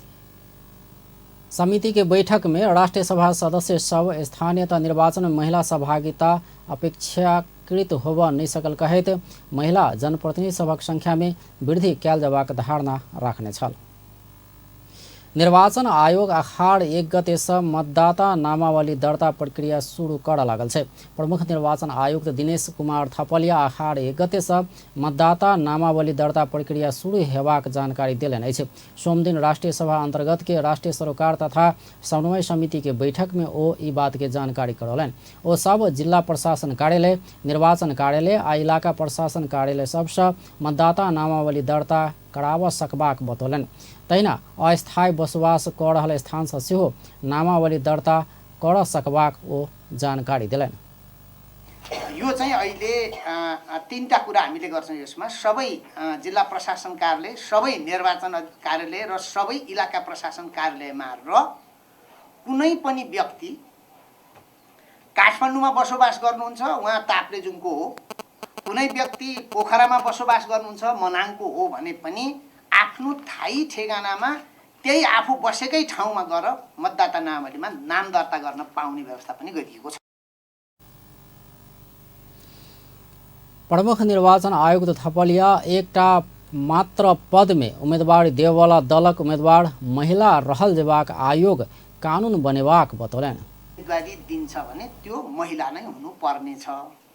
समिति के बैठक में राष्ट्रिय सभा सदस्य सब स्थानीय तह निर्वाचन में महिला सहभागिता अपेक्षाकृत होब नहीं सकल कहैत महिला जनप्रतिनिधि सभक संख्या में वृद्धि कयल जबाक धारणा राखने छल। निर्वाचन आयोग अखाड़ 1 गते से मतदाता नामावली दर्ता प्रक्रिया शुरू कर लागल छै। प्रमुख निर्वाचन आयुक्त दिनेश कुमार थपलिया अखाड़ 1 गते से मतदाता नामावली दर्ता प्रक्रिया शुरू हेबाक जानकारी देलनि अछि। सोमदिन राष्ट्रिय सभा अंतर्गत के राष्ट्रिय सरोकार तथा समन्वय समिति के बैठक में ओ ई बात के जानकारी करौलनि। ओ सब जिला प्रशासन कार्यालय, निर्वाचन कार्यालय आ इलाका प्रशासन कार्यालय सबसँ मतदाता नामावली दर्ता कराब सकबाक बतौलनि। तहिना अस्थायी बसोबास कऽ रहल स्थानसँ सेहो नामावली दर्ता कर सकबाक ओ जानकारी देलनि। यो चाहिँ अहिले 3टा कुरा हामीले गर्छौँ। यसमा सबै जिल्ला प्रशासन कार्यालय, सबै निर्वाचन कार्यालय र सबै इलाका प्रशासन कार्यालयमा र कुनै पनि व्यक्ति काठमाडौँमा बसोबास गर्नुहुन्छ उहाँ ताप्लेजुङको हो, कुनै व्यक्ति पोखरामा बसोबास गर्नुहुन्छ मनाङको हो भने पनि आफ्नो थायी ठेगानामा त्यही आफू बसेकै ठाउँमा गएर मतदाता नामावलीमा नाम दर्ता गर्न पाउने व्यवस्था पनि गरिएको छ। प्रमुख निर्वाचन आयुक्त थपलिया एकटा मात्र पद में उम्मीदवार देववाला दलक उम्मीदवार महिला रहल जेबाक आयोग कानून बनेबाक बतौलनि। उम्मेदवारी दिन्छ भने त्यो महिला नै हुनुपर्नेछ,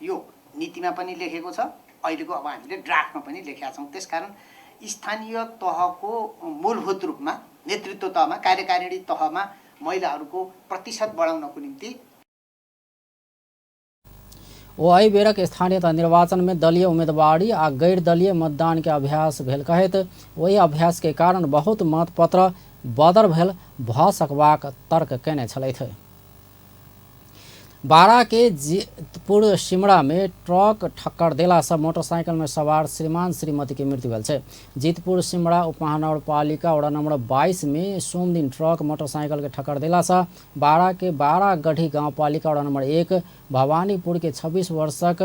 यो नीतिमा पनि लेखेको छ, अहिलेको अब हामीले ड्राफ्टमा पनि लेखेका छौँ। त्यसकारण स्थानीय तहको मूलभूत रूपमा नेतृत्व तहमा, कार्यकारिणी तहमा महिलाहरूको प्रतिशत बढाउनको निम्ति ओ एहि बेरक स्थानीय तह निर्वाचन में दलीय उम्मीदवारी आ गैर दलीय मतदान के अभ्यास भेल कहैत ओहि अभ्यास के कारण बहुत मतपत्र बदर भेल भ सकबाक तर्क केने छलथि। बारा के जीतपुर सिमरा में ट्रक ठक्कर देला से मोटरसाइकिल में सवार श्रीमान श्रीमती के मृत्यु भेल छै। जीतपुर सिमरा उपमहानगरपालिका वडा नंबर 22 में सोमदिन ट्रक मोटरसाइकिल के ठक्कर देला से बारा के बारागढ़ी गांवपालिका वडा नंबर 1 भवानीपुर के 26 वर्षक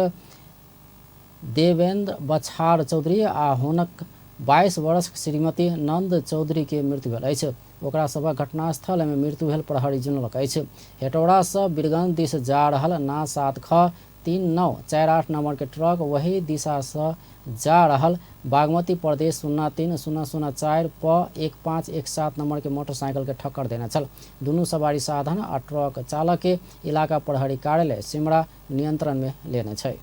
देवेंद्र बछार चौधरी आ हुनक 22 वर्ष श्रीमती नंद चौधरी के मृत्यु भेल अछि। ओकरा सभक घटनास्थल में मृत्यु भेल प्रहरी जनौलक अछि। हेटौड़ा से बीरगंज दिस जा रहल ना 7 ख 3 9 4 8 नंबर के ट्रक वही दिशा से जा रहल बागमती प्रदेश 0 3 0 0 4 प 1 5 1 7 नंबर के मोटरसाइकिल के ठक्कर देने छल। दुनू सवारी साधन आ ट्रक चालक के इलाका प्रहरी कार्यालय सिमरा नियंत्रण में लेने छै।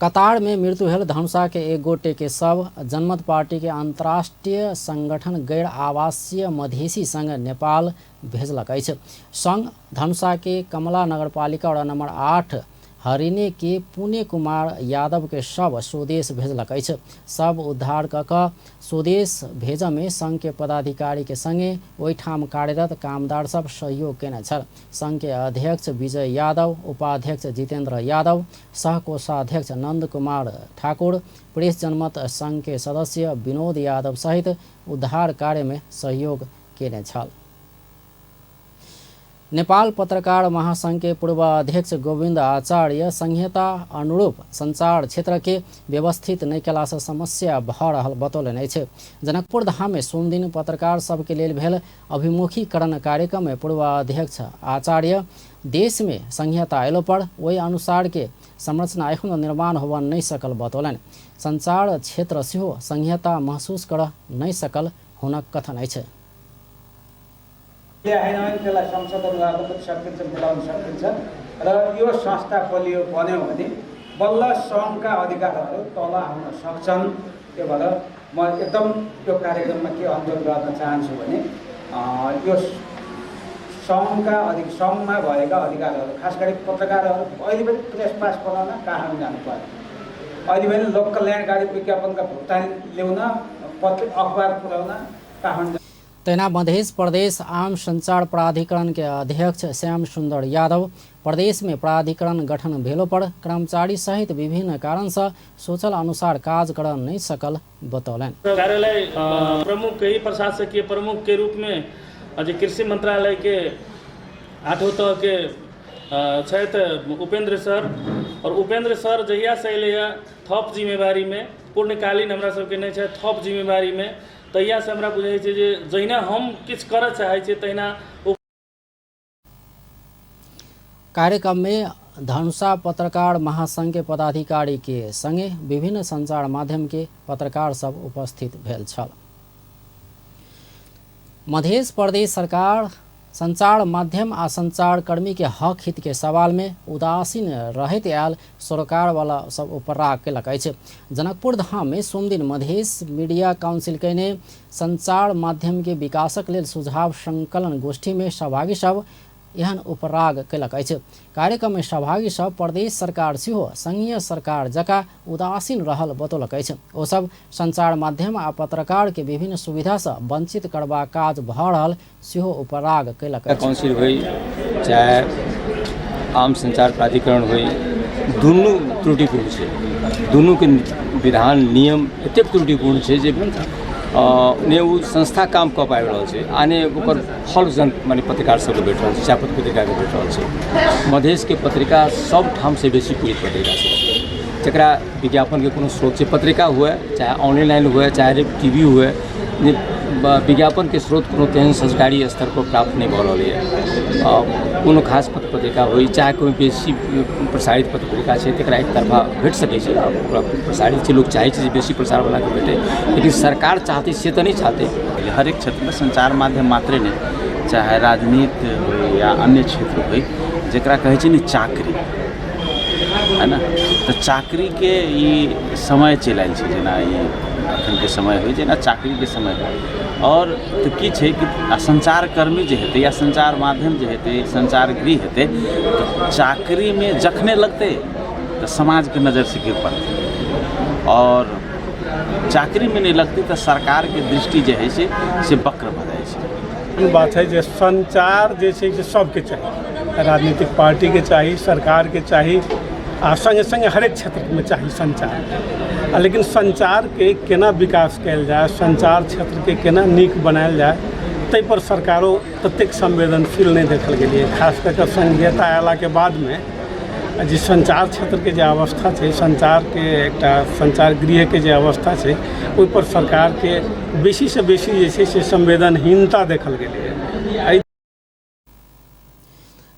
कतार में मृत्यु भेल धनुषा के एक गोटे के शव जनमत पार्टी के अंतर्राष्ट्रीय संगठन गैर आवासीय मधेसी संघ नेपाल भेजलक अछि। संघ धनुषा के कमला नगरपालिका वडा नंबर 8 हरिणे के पुणे कुमार यादव के शव स्वदेश भेजलक अछि। शव उद्धार क क स्वदेश भेज में संघ के पदाधिकारी के संगे ओहिठाम कार्यरत कामदार सब सहयोग केने छल। संघ के अध्यक्ष विजय यादव, उपाध्यक्ष जितेंद्र यादव, सहकोषाध्यक्ष नंद कुमार ठाकुर, प्रेस जनमत संघ के सदस्य विनोद यादव सहित उद्धार कार्य में सहयोग केने छल। नेपाल पत्रकार महासंघ के पूर्व अध्यक्ष गोविन्द आचार्य संहिता अनुरूप संचार क्षेत्र के व्यवस्थित नहि कयला से समस्या भ रहल बतौलनि अछि। जनकपुर धाम में सोमदिन पत्रकार सबके लेल भेल अभिमुखीकरण कार्यक्रम में पूर्व अध्यक्ष आचार्य देश में संहिता अयलो पर ओहि अनुसार के संरचना एखनो निर्माण होबऽ नहि सकल बतौलनि। संचार क्षेत्र सेहो संहिता महसूस करऽ नहि सकल हुनक कथन अछि। आएन भने त्यसलाई संशोधन गर्न पनि सकिन्छ, मिलाउन सकिन्छ र यो संस्था बलियो बन्यो भने बल्ल सङ्घका अधिकारहरू तल आउन सक्छन्। त्यो भएर म एकदम यो कार्यक्रममा के अनुरोध गर्न चाहन्छु भने यो सङ्घका सङ्घमा भएका अधिकारहरू, खास गरी पत्रकारहरू अहिले पनि प्रेस पास बनाउन काठमाडौँ जानु पर्यो, अहिले पनि लोक कल्याणकारी विज्ञापनका भुक्तानी ल्याउन, पत्र अखबार पुर्याउन काठमाडौँ। तहिना मध्य प्रदेश आम संचार प्राधिकरण के अध्यक्ष श्याम सुंदर यादव प्रदेश में प्राधिकरण गठन भेलो पर कर्मचारी सहित विभिन्न कारण से सोचल अनुसार काज कर नहीं सकल बतौलनि। कार्यालय प्रमुख ही प्रशासकीय प्रमुख के रूप में कृषि मंत्रालय के 8 तह के छथि उपेन्द्र सर। आओर उपेन्द्र सर जहियासँ एलैए थप जिम्मेवारीमे, पूर्णकालीन हमरा सबके नहि छथि, थप जिम्मेवारीमे, तहियासँ हमरा बुझाइ छै जे जहिना हम किछु करऽ चाहै छियै तहिना कार्यक्रम में धनुषा पत्रकार महासंघ के पदाधिकारी के संगे विभिन्न संचार माध्यम के पत्रकार सब उपस्थित भेल छल। मध्य प्रदेश सरकार संचार माध्यम आ संचारकर्मी के हक हित के सवाल में उदासीन रहैत आयल सरकार वाला सब उपराग केलक अछि। जनकपुर धाम में सोमदिन मधेश मीडिया काउंसिल कयने संचार माध्यम के विकासक लेल सुझाव संकलन गोष्ठी में सहभागी सब एहन उपराग केलक अछि। कार्यक्रम में सहभागी सब प्रदेश सरकार सेहो संघीय सरकार जकाँ उदासीन रहल बतौलक अछि। ओ सब संचार माध्यम आ पत्रकार के विभिन्न सुविधा से वंचित करबाक काज भऽ रहल सेहो उपराग केलक अछि। काउंसिल होई चाहे आम संचार प्राधिकरण होई, दुनू त्रुटिपूर्ण छै। दुनूके विधान नियम एतेक त्रुटिपूर्ण छै जे ने ओ संस्था काम कऽ पाबि रहल छै आ ने ओकर फल जन माने पत्रकार सबके भेट रहल छै, चाहे पत्रकारिताके भेट रहल छै। मधेशके पत्रिका सब ठामसँ बेसी पीड़ित पत्रिका छै, जकरा विज्ञापनके कोनो स्रोत छै। पत्रिका हुए चाहे ऑनलाइन हुए चाहे टी वी हुए, विज्ञापनके स्रोत कोनो तेहन सरकारी स्तर पर प्राप्त नहि भऽ रहलैए। कोनो खास पत्र पत्रिका होइ चाहे कोइ बेसी प्रसारित पत्र पत्रिका छै तकरा एक तरफा भेट सकै छै, ओकरा प्रसारित छै, लोक चाहै छै जे बेसी प्रसारवलाके भेटै, लेकिन सरकार चाहतै से तऽ नहि चाहतै। हरेक क्षेत्रमे सञ्चार माध्यम मात्रे नहि, चाहे राजनीति होइ या अन्य क्षेत्र होइ, जकरा कहै छै ने चाकरी, है ने, तऽ चाकरीके ई समय चलि आयल छै। जेना ई अखनके समय होइ, जेना चाकरीके समय होइ। आओर तऽ की छै कि सञ्चारकर्मी जे हेतै या सञ्चार माध्यम जे हेतै, सञ्चार गृह हेतै, तऽ चाकरीमे जखने लगतै तऽ समाजके नजरसँ गिर पड़तै, आओर चाकरीमे नहि लगतै तऽ सरकारके दृष्टि जे होइ छै से वक्र भऽ जाइ छै। ई बात है जे सञ्चार जे छै से सबके चाही, राजनीतिक पार्टीके चाही, सरकारके चाही, आ सङ्गे सङ्गे हरेक क्षेत्रमे चाही सञ्चार। लेकिन सञ्चारके केना विकास कयल जाय, सञ्चार क्षेत्रके केना नीक बनायल जाय, ताहि पर सरकारो ततेक संवेदनशील नहि देखल गेलियै। खास कऽ कऽ संघीयता अयलाके बादमे जे सञ्चार क्षेत्रके जे अवस्था छै, सञ्चारके एकटा सञ्चार गृहके जे अवस्था छै, ओहिपर सरकारके बेसीसँ बेसी जे छै से संवेदनहीनता देखल गेलैए।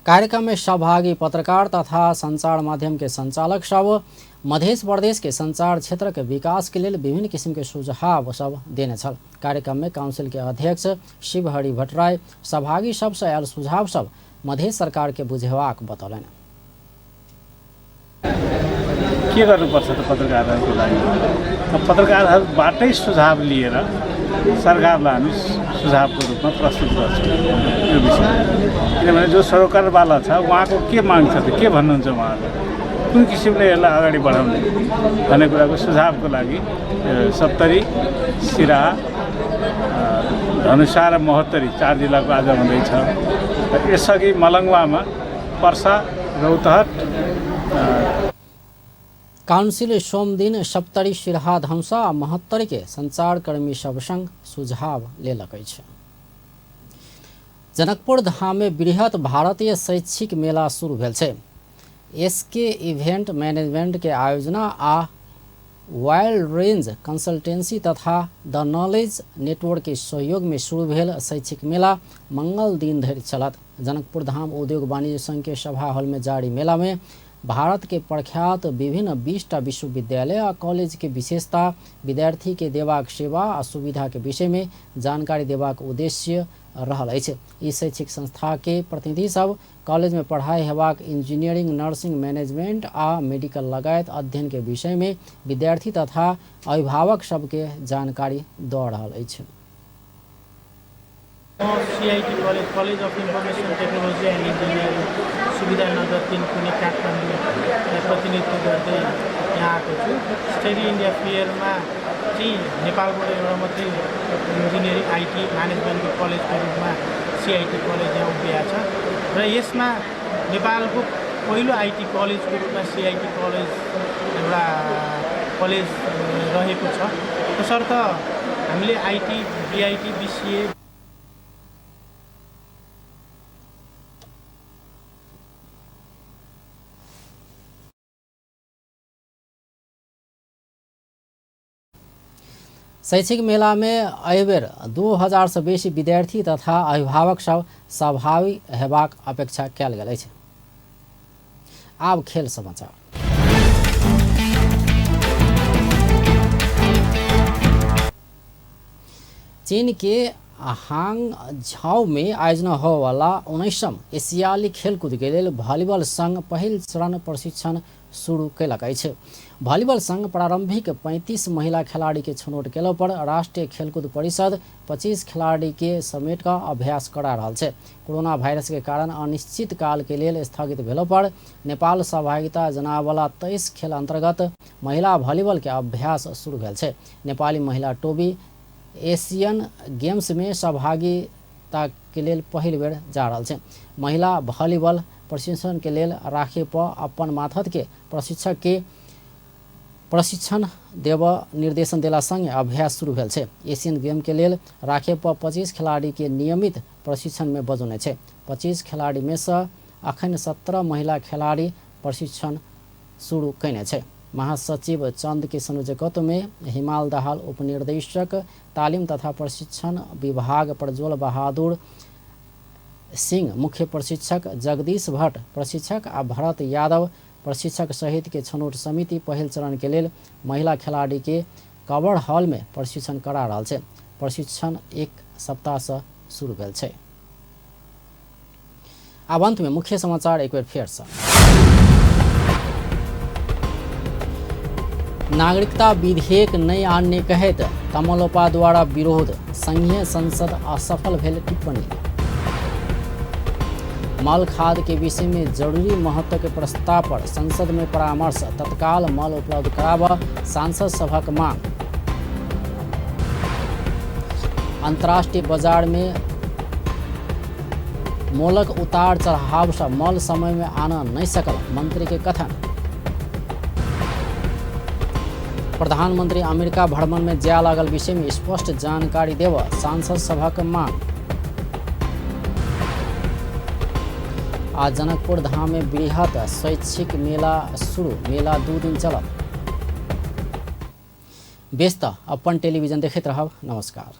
कार्यक्रम में सहभागी पत्रकार तथा संचार माध्यम के संचालक सब मध्य प्रदेश के संचार क्षेत्र के विकास के लेल विभिन्न किसिम के सुझाव सब देने छल। कार्यक्रम में काउंसिल के अध्यक्ष शिवहरि भट्टराई सहभागी सबसे आयल सुझाव सब मध्य सरकार के बुझेबाक बतौलनि। के गर्नुपर्छ त पत्रकारहरूको लागि? पत्रकारहरूबाटै सुझाव लिएर सरकारलाई हामी सुझावको रूपमा प्रस्तुत गर्छौँ यो विषय। किनभने जो सरोकारवाला छ उहाँको के माग छ त, के भन्नुहुन्छ उहाँहरूले, कुन किसिमले यसलाई अगाडि बढाउने भन्ने कुराको सुझावको लागि सप्तरी, सिराहा, धनुषा र महोत्तरी 4 जिल्लाको आज हुँदैछ। यसअघि मलङ्गवामा पर्सा, रौतहट। काउंसिल सोमदिन सप्तरी, सिराहा, धनुषा आ महोत्तरी के संचारकर्मी सब संग सुझाव लेलक अछि। जनकपुर धाम में बृहत भारतीय शैक्षिक मेला शुरू भेल छै। एसके इवेंट मैनेजमेंट के आयोजना आ वाइल्ड रेंज कंसल्टेंसी तथा द नॉलेज नेटवर्क के सहयोग में शुरू भेल शैक्षिक मेला मंगल दिन धरि चलत। जनकपुर धाम उद्योग वाणिज्य संघ के सभा हॉल में जारी मेला में भारत के प्रख्यात विभिन्न 20टा विश्वविद्यालय आ कॉलेज के विशेषता, विद्यार्थी के देबाक सेवा आ सुविधा के विषय में जानकारी देबाक उद्देश्य रहल अछि। ई शैक्षिक संस्था के प्रतिनिधि सब कॉलेज में पढ़ाई हेबाक इंजीनियरिंग, नर्सिंग, मैनेजमेंट आ मेडिकल लगायत अध्ययन के विषय में विद्यार्थी तथा अभिभावक सबके जानकारी दऽ रहल अछि। CIT college, college of information technology and engineering, Suvidha Nagar 3 कुने काठमाडौँलाई प्रतिनिधित्व गर्दै यहाँ आएको छु। स्टडी इन्डिया फेयरमा चाहिँ नेपालबाट एउटा मात्रै इन्जिनियरिङ IT म्यानेजमेन्टको कलेजको रूपमा सिआइटी कलेज यहाँ उभिएको छ र यसमा नेपालको पहिलो IT कलेजको रूपमा सिआइटी कलेज एउटा कलेज रहेको छ। त्यसर्थ हामीले IT, BIT, BCA शैक्षिक मेला में एहिबेर 2000 सँ बेसी विद्यार्थी तथा अभिभावक सब सहभागी हेबाक अपेक्षा कयल गेल अछि। आब खेल समाचार। चीन के हांगझाओ में आयोजना होवाला 19वीं एशियाली खेलकूद के लेल वॉलीबॉल संघ पहिल चरण प्रशिक्षण शुरू कयलक अछि। वॉलीबॉल संघ प्रारंभिक 35 महिला खिलाड़ी के छनौट केला पर राष्ट्रीय खेलकूद परिषद 25 खिलाड़ी के समेट कऽ अभ्यास करा रहल छै। कोरोना वायरस के कारण अनिश्चित काल के लेल स्थगित भेला पर नेपाल सहभागिता जनावला 23 खेल अंतर्गत महिला वॉलीबॉल के अभ्यास शुरू भेल छै। नेपाली महिला टोबी एशियन गेम्स में सहभागिता के लेल पहिल बेर जा रहल छै। महिला वॉलीबॉल प्रशिक्षण के लेल राखे पर अपन माथत के प्रशिक्षक के प्रशिक्षण देव निर्देशन देला संगे अभ्यास शुरू भेल छै। एशियन गेम के लेल राखे पर 25 खिलाड़ी के नियमित प्रशिक्षण में बजौने छै। 25 खिलाड़ी में से अखन 17 महिला खिलाड़ी प्रशिक्षण शुरू कयने छै। महासचिव चंद के संयोजकत्व में हिमाल दाहाल उपनिर्देशक तालिम तथा प्रशिक्षण विभाग प्रज्वल बहादुर सिंह मुख्य प्रशिक्षक जगदीश भट्ट प्रशिक्षक आ भरत यादव प्रशिक्षक सहित के छनौट समिति पहिल चरण के लेल महिला खिलाड़ी के कवर हॉल में प्रशिक्षण करा रहल छै। प्रशिक्षण 1 सप्ताह से शुरू भेल छै। आब अंत में मुख्य समाचार एक बेर फेर से। नागरिकता विधेयक नहीं आनने कहैत तमलोपा द्वारा विरोध, संघीय संसद असफल भेल टिप्पणी। मल खाद के विषय में जरूरी महत्व के प्रस्ताव पर संसद में परामर्श, तत्काल मल उपलब्ध कराब सांसद सभक मांग। अंतर्राष्ट्रीय बाजार में मोलक उतार चढ़ाव से मल समय में आना नहीं सकल, मंत्री के कथन। प्रधानमंत्री अमेरिका भ्रमण में जाय लागल विषय में स्पष्ट जानकारी देव सांसद सभक मांग। आज जनकपुर धाम में बृहत शैक्षिक मेला शुरू, मेला 2 दिन चलत। व्यस्त अपन टेलीविजन देखैत रहब। नमस्कार।